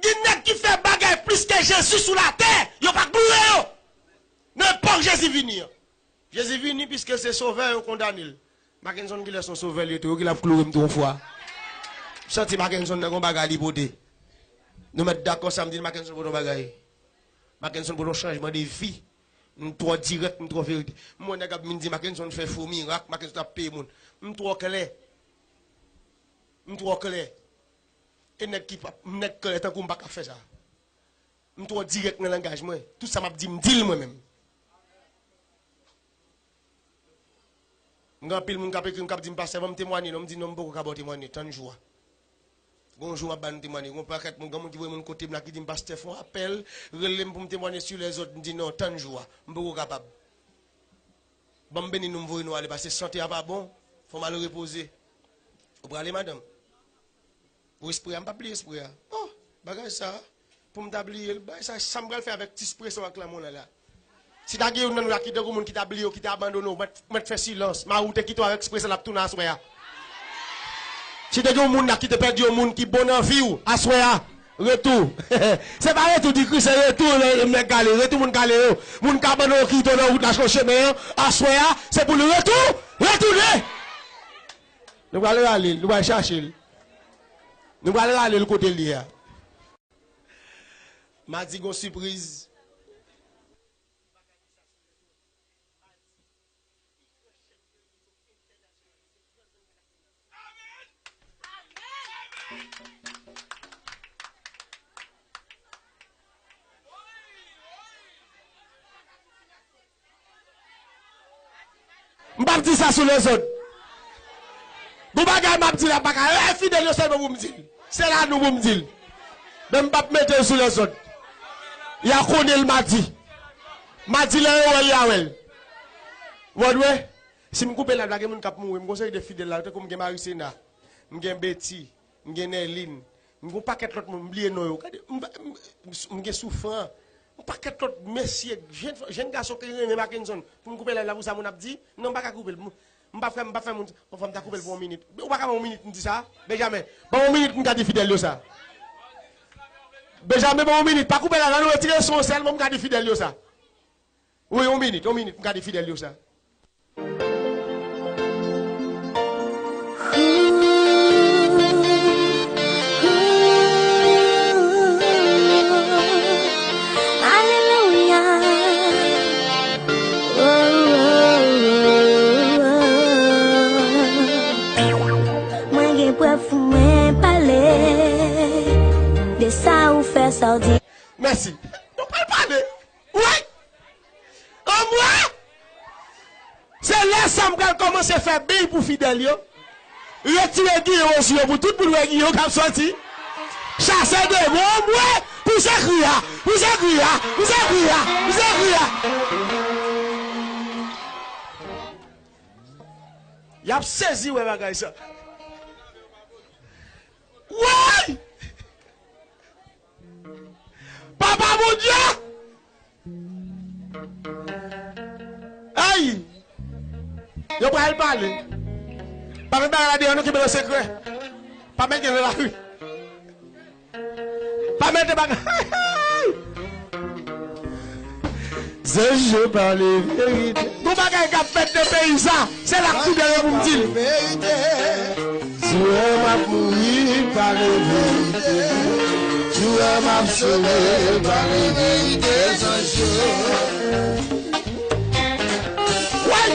Gen nèg ki fè bagay plis ke Jezi sou latè, yo pa k louwe yo. Nan epòk Jezi vini an. Jezi vini piske se sovè yo kondane l. Mackenson kilè se yon sovè li ye tou, yo ki l ap kloure m tou yon fwa. M santi Mackenson nan gon bagay li pote. Nou mèt dakò sa m di n Mackenson pote yon bagay. Mackenson pote yon chanjman de vi. M twò dirèk, m twò verite. M wè nèg ap vin di Mackenson fè fo mirak, Mackenson ap peye moun. M twò klè. M twò klè. E nèg ki pa, nèg klè tankou m pa ka fè sa. M twò dirèk nan langaj mwen. Tout sa m ap di, m di l mwen menm. M gen anpil moun k ap ekri m, k ap di m, "Pastè, ban m temwanye non." M di, "Non, m poko ka ba w temwanye, tann jou a." Gon jou m ap ba nou temwanye. Gon pakèt moun, gen moun ki voye moun kote m la ki di m, "Pastè, fè yon apèl, rele m pou m temwanye sou lèzòt." M di, "Non, tann jou a, m poko kapab. Ban m beni nou, m voye nou ale, paske sante a pa bon, fò m al repoze." Ou prale, madanm? Ou espre a, m p ap bliye espre a. Oh, bagay sa, pou m ta bliye l, bagay sa, sa m pral fè avèk ti espre sa w ak lanmou la la. Si ta gen youn nan nou la ki te gon moun ki ta bliye w, ki te abandone w, mèt, mèt fè silans. Mari w te kite w avèk espre sa, l ap tounen aswè a. Si te gen yon moun la ki te pèdi yon moun ki bon nan vi w, aswè a, retou. Se pa retou di Kris, se retou nèg kale, retou moun kale yo. Moun k abandone w, kite w nan wout la, sou chemen an, aswè a, se pou l retou, retounen. Nou pral rale l, nou pral chache l. Nou pral rale l kote l ye a. Madi gon sipriz. M p ap di sa sou lèzòt. Gon bagay m ap di la, m pa ka, eh, fidèl yo sèlman pou m di l. Se la nou pou m di l. Men m p ap mete l sou lèzòt. Y a konnen l madi. Madi lè yo wè l, y a wè l. Ou konprann? Si m koupe live la, gen moun k ap mouri. M gon seri de fidèl la, tankou m gen Marisena, m gen Betty, m gen Nèlin, m gon pakèt lòt moun, m bliye non yo. Gade, m, m, m gen Soufran, m pakèt lòt mesye, jenn, jenn gason ki renmen Mackenson. Pou m koupe live la pou sa moun ap di, non, m pa ka koupe l. M, M pa fè, m pa fè moun. Bon, fò m ta koupe l pou yon minit. Ou pa ka ban yon minit m di sa? Benjamin, ban yon minit m ka di fidèl yo sa. Benjamin, ban yon minit. Pa koupe la, la nou retire son sèl, ban m ka di fidèl yo sa. Wi, yon minit, yon minit, m ka di fidèl yo sa. Alelouya. Mwen gen prèv pou mwen pale de sa ou fè, sa w di. Mèsi. Nou pral pale. Wi. Anmwe! Se lè sa m pral kòmanse fè beny pou fidèl yo. Retire giyon yo sou yo pou tout moun wè giyon k ap sòti. Chase demon, anmwe! Pouse kri a! Pouse kri a! Pouse kri a! Pouse kri a! Y ap sezi wè bagay sa. Woy! Papa Bondye! Ay! Yo pral pale. Pa met bagay la deyò, nou kenbe l an sekrè. Pa met gen nan lari. Pa mete bagay. Zanj yo pale verite. Gon bagay k ap fèt nan peyi sa. Se la k tou dèyè pou m di l. Jou m ap mouri, pale verite. Jou m ap sove, pale verite, zanj yo. Woy!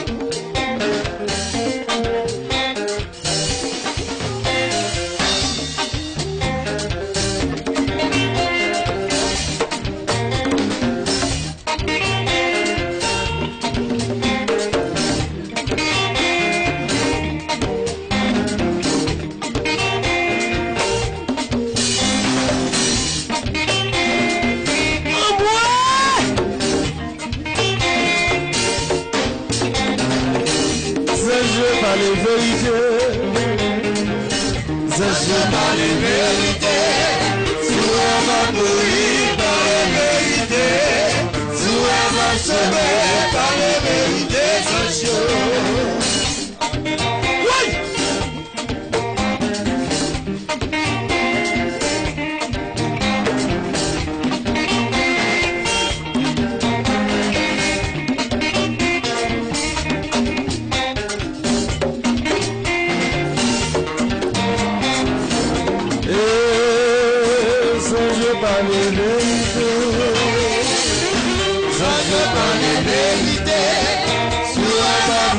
Zanj yo pale verite. Zanj yo pale verite. Si w wè m ap mouri, pale verite. Si w wè m ap sove, pale verite, zanj yo. Woy! E zanj yo pale verite. Zanj yo pale verite. Si w ap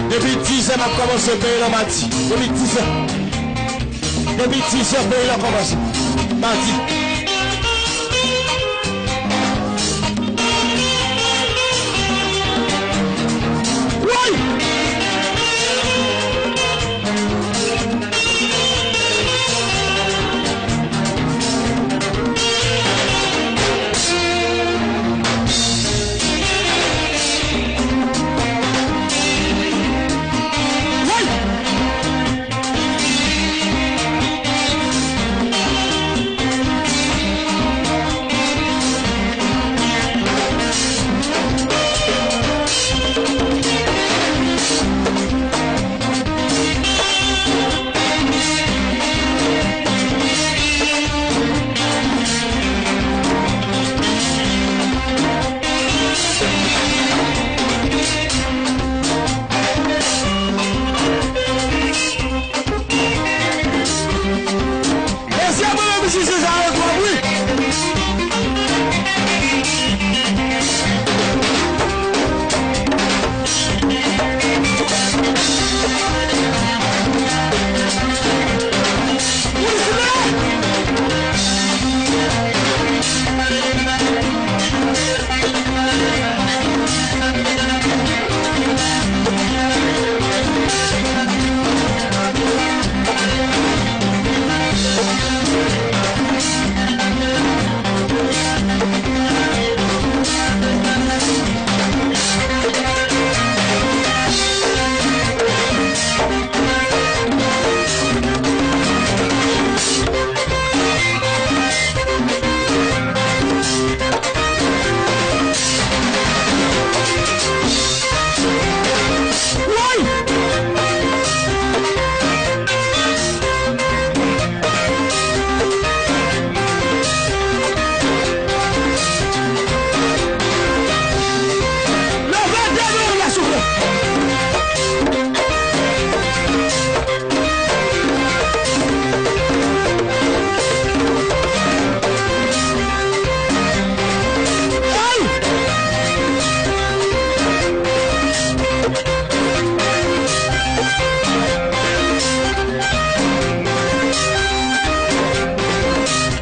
Depi dizè m ap kòmanse peye nan madi. Depi dizè. Depi dizè peye nan kòmanse. Madi. Woy! Mesye, mwen menm, si se sa yo twòp, wi.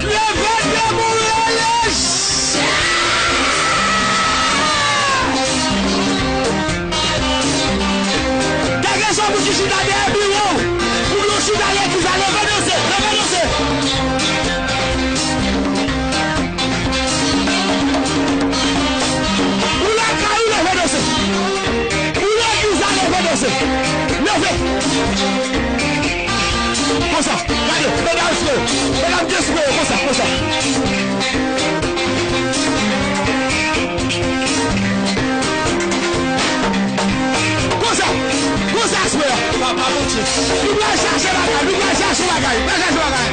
Leve de Montréal! Degage yon moun ki chita dèyè biwo w. Pou nou chita legliz la, leve danse, leve danse. Ou lakay ou, leve danse. Ou legliz la, leve danse. Leve. Konsa, gade, medam swe, medam byen swe, konsa, konsa. Konsa, konsa swe. Papa Bondye. Nou pral chache bagay, nou pral chache bagay, pral chache bagay.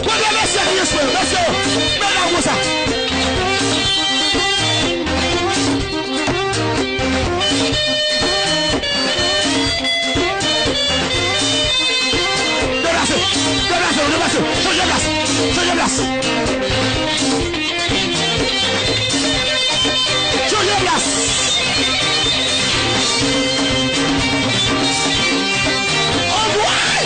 Kote mesye ki espere, mesye yo, men la konsa. Deplase, deplase, deplase, chanje plas, chanje plas. Chanje plas. Anmwey!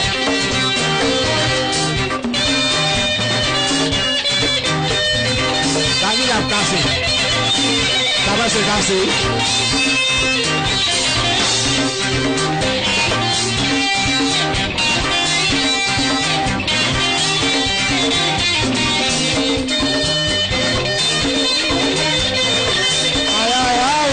Camille ap kase. Sa panse kase wi. Ay, ay, ay.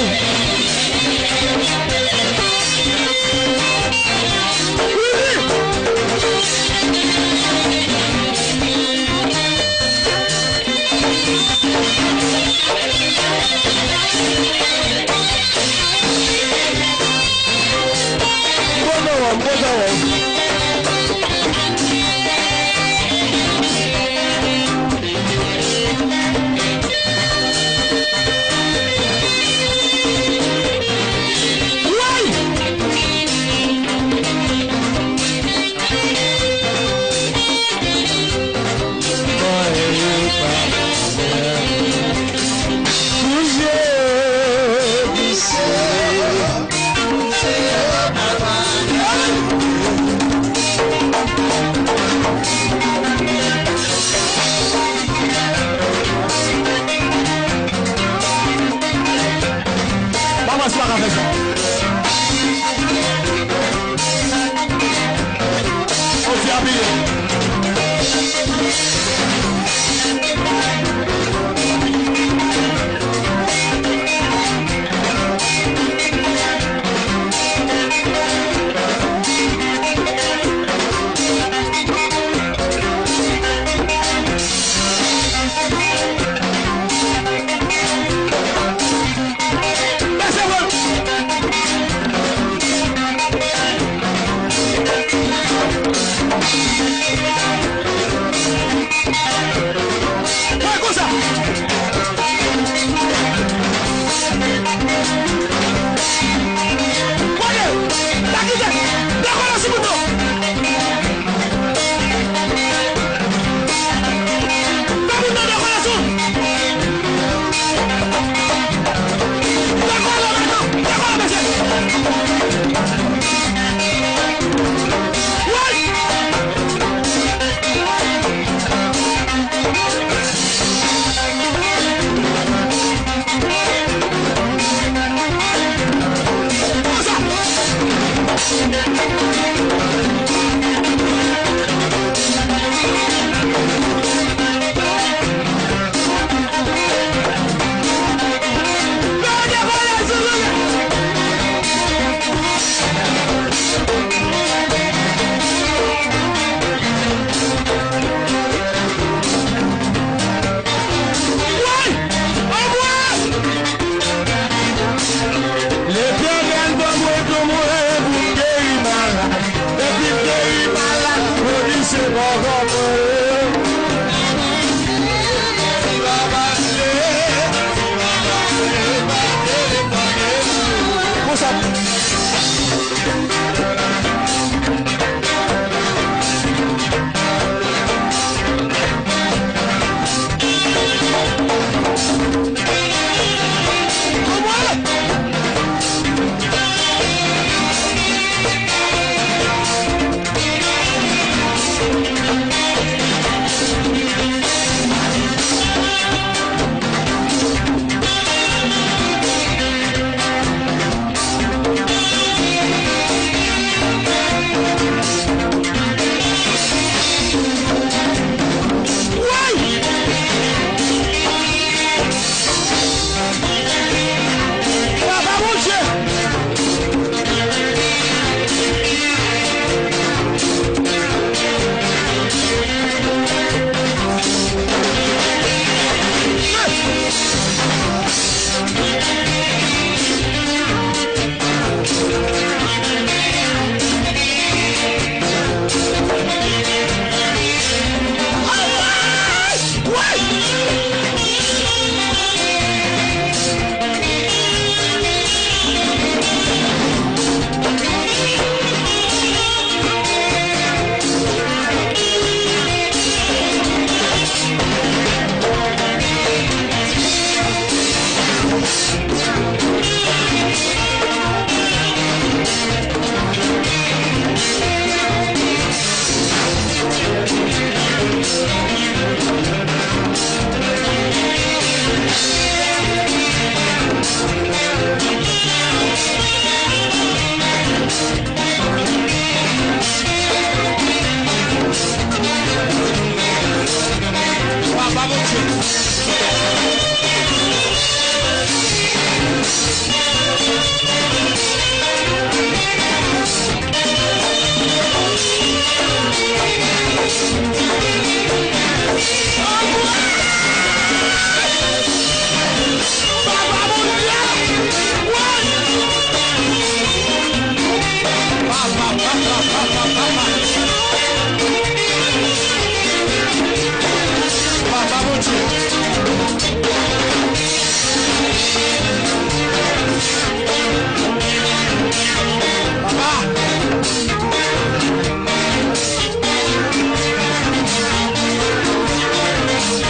Papa Bondye.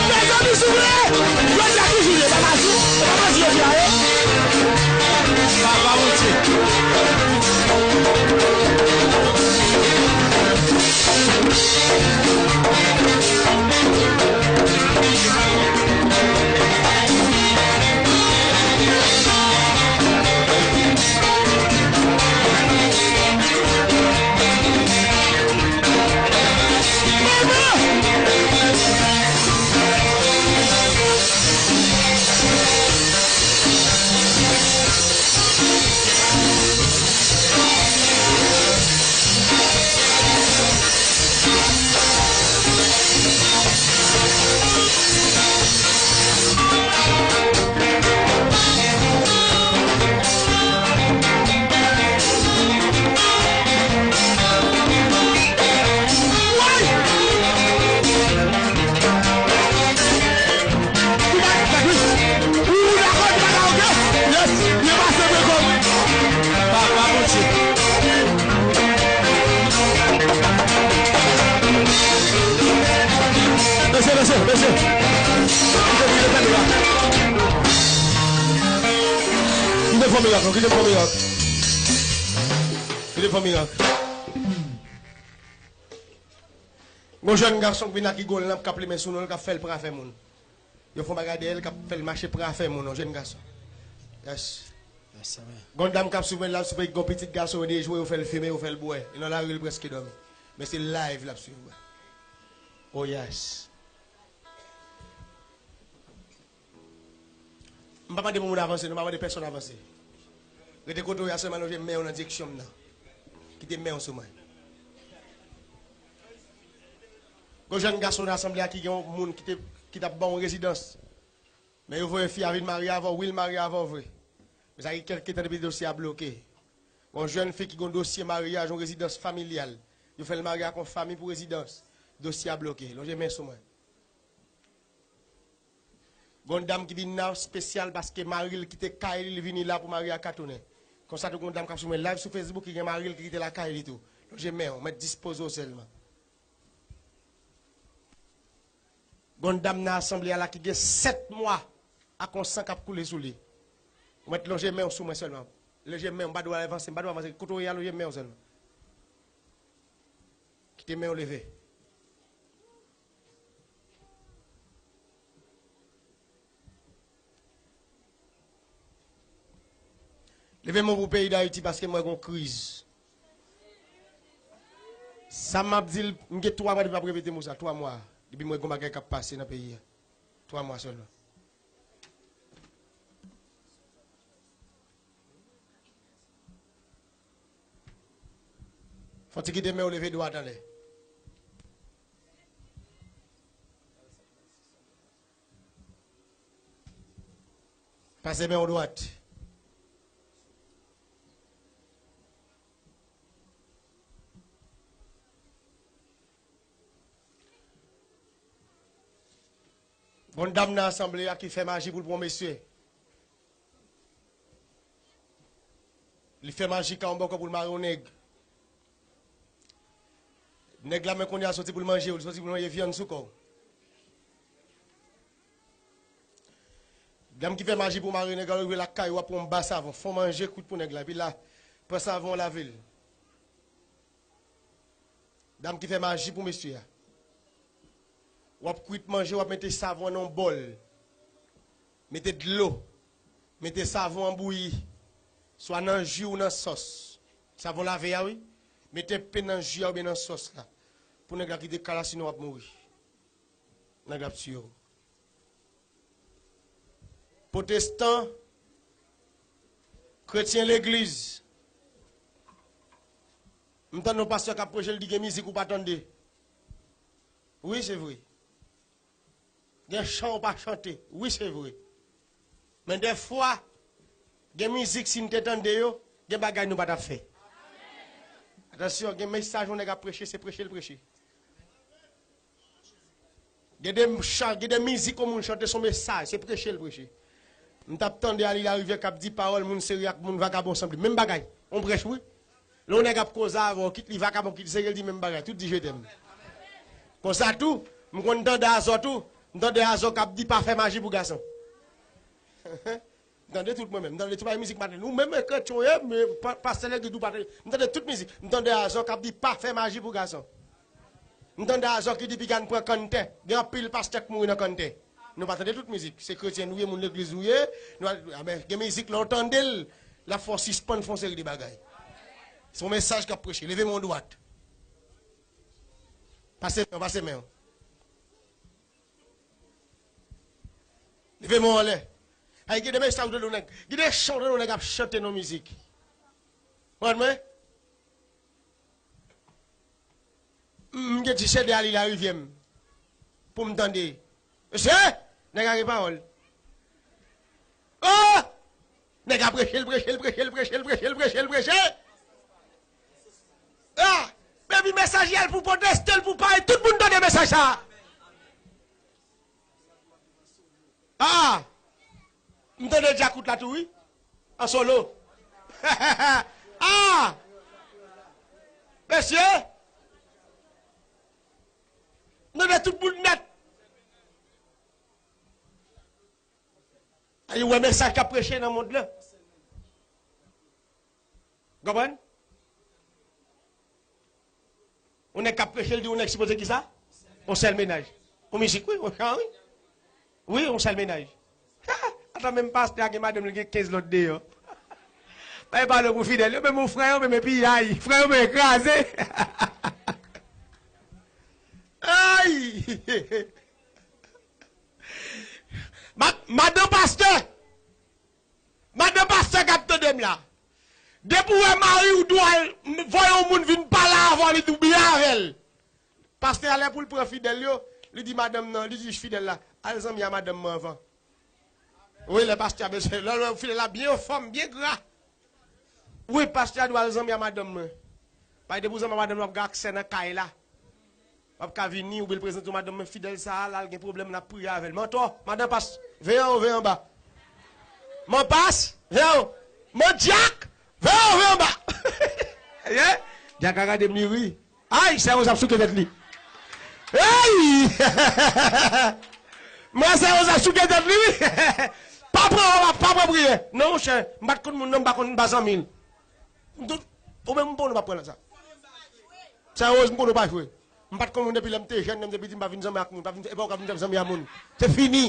Mezanmi, souple! Jodi a ki jou li ye? Pa madi? Se pa madi jodi a ye? Papa Bondye. Ou pa, ou dakò, ou pa dakò, oke? Yes, byen pase, byen kòb. Papa Bondye. Mesye, mesye, mesye. Kite, kite fè mirak. Kite fè mirak, non, kite fè mirak. Kite fè mirak. Gon jèn gason k vin ak Igor Lamp k ap limen sou nou l, k ap fè l pran afè moun. Yo fè yon bagay dèyè l k ap fè l mache pran afè moun, yon jèn gason. Yes. Yes, sir. Gon dam k ap swiv mwen, l ap swiv gon pitit gason, yo dejwe, yo fè l fimen, yo fè l bwè. E nan lari, l prèske dòmi. Men se live l ap swiv mwen. Oh, yes. M pa mande pou moun avanse, non, m pa mande pèsonn avanse. Rete kote w ye a sèlman, lonje men w nan direksyon m nan. Kite men w sou mwen. Gon jèn gason nan asanble a ki gen yon moun ki te, ki t ap ba w yon rezidans. Men yo voye fi a vin marye avè w, wi, l marye avè w vre. Men sa gen kèlke tan depi dosye a bloke. Gon jèn fi ki gen yon dosye maryaj, yon rezidans familyal. Yo fè l marye ak yon fanmi pou rezidans. Dosye a bloke. Lonje men sou mwen. Gon dam ki vin la espesyal paske mari l kite kay li, li vini la pou mari a ka tounen. Konsa tou gon dam k ap swiv mwen live sou Facebook ki gen mari l ki kite lakay li tou. Lonje men w, mèt dispoze w sèlman. Gon dam nan asanble a la ki gen sèt mwa ak yon san k ap koule sou li. Ou mèt lonje men w sou mwen sèlman. Lonje men w, m pa dwe avanse, m pa dwe avanse. Kote w ye a, lonje men w sèlman. Kite men w leve. Leve men w pou peyi Dayiti paske m wè gon kriz. Sa m ap di l, m gen twa mwa depi m ap repete mo sa, twa mwa. Depi m wè gon bagay k ap pase nan peyi a. Twa mwa sèlman. Fò ti kite men w leve dwat anlè. Pase men w dwat. Gon dam nan asanble a ki fè maji pou l pran mesye. Li fè maji ka yon bòkò pou l mare yon nèg. Nèg la men kounye a soti pou l manje w, li soti pou l manje vyann sou kò w. Dam ki fè maji pou mari nèg la, rive lakay ou, ap pran yon ba savon, fè yon manje kwit pou nèg la, epi la, pran savon, lave l. Dam ki fè maji pou mesye a. W ap kwit manje, w ap mete savon nan yon bòl. Mete dlo. Mete savon an bouyi. Swa nan ji ou nan sòs. Savon lave a, wi. Mete pen nan ji a oubyen nan sòs la. Pou nèg la kite kay la, sinon w ap mouri. Nèg la ap tiye w. Pwotestan, kretyen legliz. M tande yon pastè k ap preche, l di gen mizik ou pa tande. Wi, se vre. Gen chan ou pa chante. Wi, se vre. Men dèfwa, gen mizik, si n te tande yo, gen bagay nou pa t ap fè. Atansyon, gen mesaj yon nèg ap preche, se preche l preche. Gen de chan, gen de mizik yon moun chante, se yon mesaj, se preche l preche. M t ap tande Ali Larivière k ap di pawòl moun serye ak moun vagabon sanble. Menm bagay, yon prèch wi. Lè yon nèg ap koze avè w, kit li vagabon, kit li serye, l di menm bagay, tout di je t'aime. Konsa tou, m konn tande Azò tou, m tande Azò k ap di pa fè maji pou gason. M tande tout mwen menm, m tande tout bay mizik maten. Ou menm kretyen w ye, men pa- pastè legliz ou pa tande. M tande tout mizik. M tande Azò k ap di pa fè maji pou gason. M tande Azò ki di piga n pran kanntè. Gen anpil pastè k mouri nan kanntè. Nou pa tande tout mizik. Se kretyen nou ye, moun legliz nou ye. Nou pa- a, men, gen mizik lè w tande l, l ap fè w sispann fè yon seri de bagay. Se yon mesaj k ap preche. Leve men w dwat. Pase men w, pase men w. Leve men w anlè. Ay, gen de mesaj ou tande yon nèg, gen de chan ou tande yon nèg ap chante nan mizik. Konprann mwen? M gen ti sède Ali Larivière m pou m tande. Mesye, nèg la gen pawòl. Oh! Nèg la preche, l preche, l preche, l preche, l preche, l preche, l preche. Ah! Epi mesaj la, l pou pwoteste, l pou pale, tout moun tande mesaj sa. Ah! M tande djakout la tou, wi. An solo. Ah! Mesye! M tande tout moun nèt. Ay, ou wè mesaj k ap preche nan mond lan. Konprann? Yon nèg k ap preche, l di yon nèg sipoze ki sa? Yon sèl mennaj. Yon mizik, wi, yon chan, wi. Wi, yon sèl mennaj. Ata menm pastè a gen madanm li, gen kenz lòt deyò. Pa pale pou fidèl yo, menm yon frè yo, menm epi ay, frè yo, menm kraze. Ay! Ma- madan pastè! Madan pastè k ap tande m la. Depi w wè mari w dwe al voye yon moun vin pale avè w, li di w byen avè l. Pastè a lè pou l pran fidèl yo, li di madanm nan, li di fidèl la, al zanmi a madanm mwen anvan. Wi, lè pastè a bezwen, lè, lè fidèl la byen anfòm, byen gra. Wi, pastè a di w al zanmi a madanm mwen. Paske depi w zanmi a madanm nan, w ap gen aksè nan kay la. W ap ka vini, oubyen l prezante w madanm mwen, fidèl sa a, la l gen pwoblèm, n ap priye avè l. Mantò, madan pas, veye anwo, veye anba. Man pas, veye anwo. Man dyak, veye anwo, veye anba. Ye? Dyak la gade m, li ri. Ay, sè Rose ap souke tèt li. Ey! Mwen sè Rose ap souke tèt li, wi. Pa pran, pa, pa pran priyè. Non, monchè, m pa t konn moun nan, m pa konn, m pa zanmi l. M tout, ou menm, m pa konn ou pa pran nan sa. Sè Rose, m konn ou pa jwe. M pa t konn moun depi lè m te jèn, lè m te piti, m pa vin zanmi ak moun, pa vin, e pa ou ka vin fè m zanmi a moun. Se fini.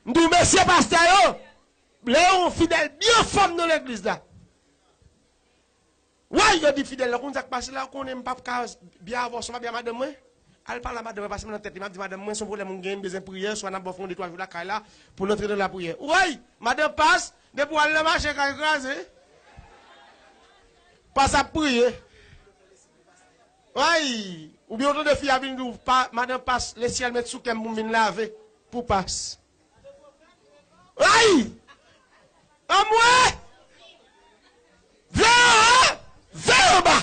M di w, mesye pastè yo, lè yon fidèl byen fòm nan legliz la. Woy, yo di fidèl la, konn sa k pase la, ou konnen m p ap ka byen avè w, se pa byen a madanm mwen. Al pale a madanm mwen, pase m nan tèt li, m ap di madanm mwen, se yon pwoblèm ou gen, m bezwen priyè, swa n ap ba w fè yon de twa jou lakay la, pou n antre nan lapriyè. Woy, madanm pas, depi w al nan mache, kay kraze. Pas ap priye. Woy, oubyen w tande fi a vin di w, pa, madanm pas, lesyèl met sou kè m pou m vin lave, pou pas. Ay! Anmwe! Veye anwo, veye anba!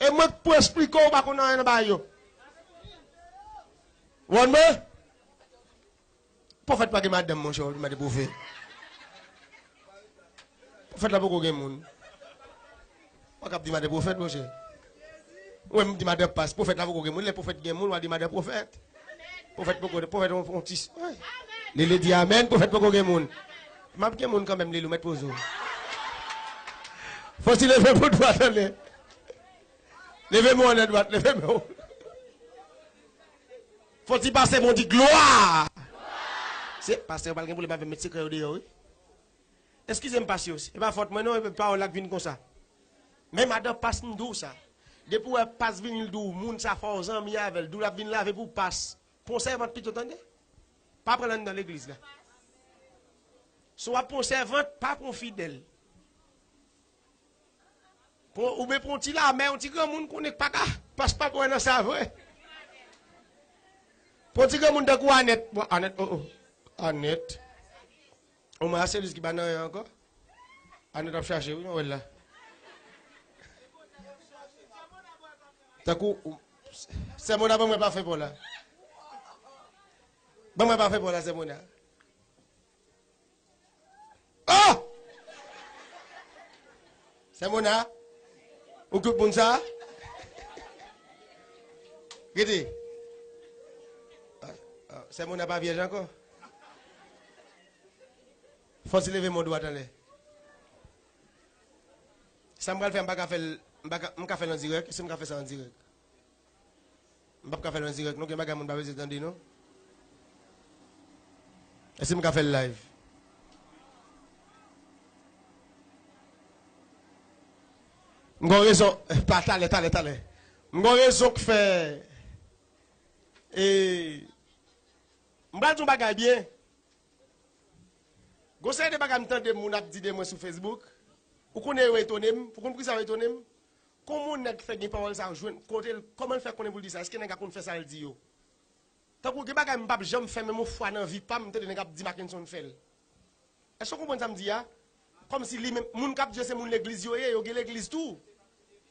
E mwen k pou esplike w, ou pa konn anyen nan bagay yo. Ou konprann mwen? Pwofèt pa gen madanm, monchè, w ap mande pwofèt. Pwofèt la poko gen moun. Ou pa kab di madan pwofèt, monchè. Ou menm di madan pas, pwofèt la poko gen moun. Lè pwofèt gen moun, w a di madan pwofèt. Pwofèt poko, pwofèt on, on ti, ay. Lele di amèn, pwofèt poko gen moun. M ap gen moun kanmenm, Lele, ou mèt poze w. Fò w ti leve men w dwat anlè. Leve men w anlè dwat, leve men w. Fò w ti pase men w di glwa. Se, pastè yo pral gen pwoblèm avè m, met sekrè yo deyò, wi. Eskize m, pas yo. E pa fòt mwen non, e pawòl la k vin konsa. Men madan pas, m di w sa. Depi w wè pas vini, l di w moun sa fò w zanmi avè l, di w l ap vin lave pou pas. Pran w sèvant pito, tande. Pa pran l anndan legliz la. Si w ap pran w sèvant, pa pran w fidèl. Pran, oubyen pran yon ti lamè, yon ti granmoun konnen k pa ka, pas pa kwè nan sa vre. Pran yon ti granmoun tankou Anèt. Bon, Anèt, oh, oh. Anèt. Omwen a se li ki pa nan anyen ankò. Anèt ap chache, wi, nou wè l la. Tankou, ou, Sè Mona, ban mwen pafen pa w la. Ban mwen pafen pa w la, Sè Mona. Oh! Sè Mona, ou koup moun sa? Rete. Ah, ah, Sè Mona pa vyèj ankò. Fò w ti leve men w dwat anlè. Sa m pral fè, m pa ka fè l, m pa ka, m ka fè l an dirèk, èske m ka fè sa an dirèk? M p ap ka fè l an dirèk non, gen bagay moun pa bezwen tande non. Èske m ka fè l live? M gon rezon, pa talè, talè, talè. M gon rezon k fè, e, m pral di yon bagay byen. Gon seri de bagay m tande moun ap di de mwen sou Facebook. Ou konnen yo etone m? Ou konn poukisa yo etone m? Kòman yon nèg fè gen pawòl sa yo jwenn kote l, kòman l fè konnen pou l di sa? Èske nèg la konn fè sa l di yo? Tankou gen bagay m p ap janm fè menm yon fwa nan vi pa m, m tande nèg ap di Mackenson fè l. Èske w konprann sa m di a? Kòmsi li menm, moun k ap di yo se moun legliz yo ye, yo gen legliz tou.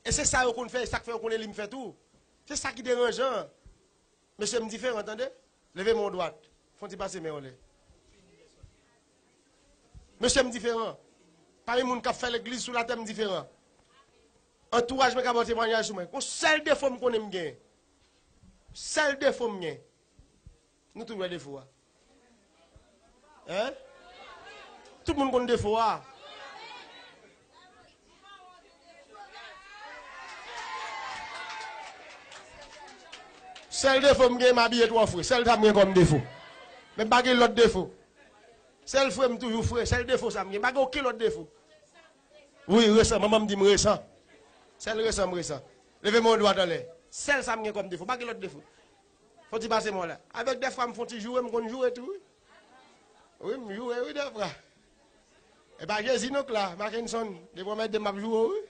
E se sa yo konn fè, e sa k fè yo konnen li m fè tou. Se sa ki deranjan. Mesye, m diferan, tande. Leve men w dwat. Fè yon ti pase men w anlè. Mesye, m diferan. Pami moun k ap fè legliz sou latè, m diferan. Antouraj mwen ka ba w temwayaj sou mwen. Gon sèl defo m konnen m gen. Sèl defo m gen. Nou tout wè defo a. Hein? Tout moun konn defo a. Sèl defo m gen, m abiye twò fre. Sèl sa m gen kòm defo. Men m pa gen lòt defo. Sèl fre m toujou fre. Sèl defo sa m gen. M pa gen okenn lòt defo. Wi, resan. Manman m di m resan. Sèl resan m resan. Leve men w dwat anlè. Sèl sa m gen kòm defo. M pa gen lòt defo. Fò w ti pase men w la. Avèk dèfwa m fè yon ti joure, m konn joure tou, wi. Wi, m joure, wi, dèfwa. E pa Jezi non k la, Mackenson, depi w mèt de m ap joure w, wi.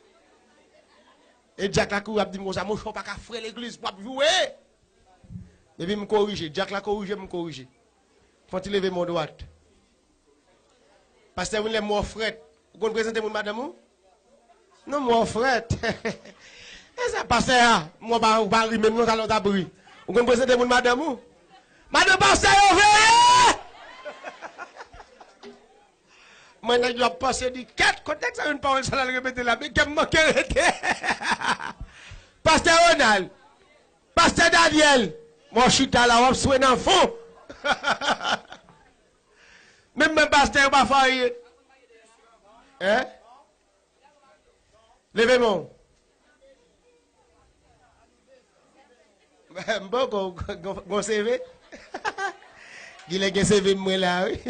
E dyak la kouri ap di m konsa, monchè, w pa ka fre legliz, w ap joure. Depi m korije, dyak la korije m, m korije. Fò w ti leve men w dwat. Pastè Winlè, m wè w frèt. Ou konn prezante moun madanm ou? Non, m wè w frèt. E sa pastè a, m wè w pa, ou pa ri menm non, talè w t ap ri. Ou konn prezante moun madanm ou? Madanm pastè yo veye! Mwen nèg yo ap panse di kèt, kote nèg sa jwenn pawòl sa l al repete la, men kè m manke rete. Pastè Ronald, pastè Daniel, m wè w chita la, w ap swe nan fon. Menm mwen pastè yo pa fè anyen. Hein? Leve men w. M poko gon, gon, gon C V. Genlè gen C V mwen la, wi.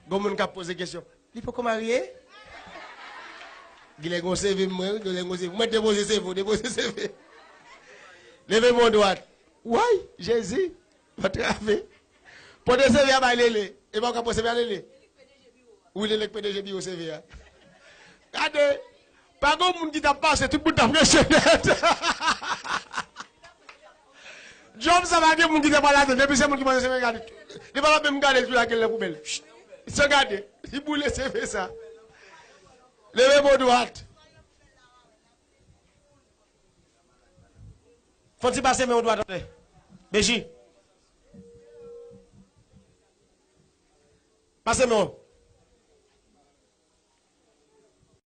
Gon moun k ap poze kesyon. Li poko marye? Genlè gon C V mwen, wi, genlè gon C V. Mwen depoze C V, depoze C V. Leve men w dwat. Woy, Jezi. Antrave. Pote C V a bay Lele. E pa w ka pote C V a Lele. Wi, Lele k P D G biwo C V a. Gade. Pa gen moun ki t ap pase, tout moun t ap rese nèt. Djòb sa pa gen moun ki t ap pale atè. Depi se moun ki pote C V, gade. Li pa t ap menm gade l tou, lage l nan poubèl. San gade. Li boule C V sa. Leve men w dwat. Fò w ti pase men w dwat anlè. Beji. Pase men w.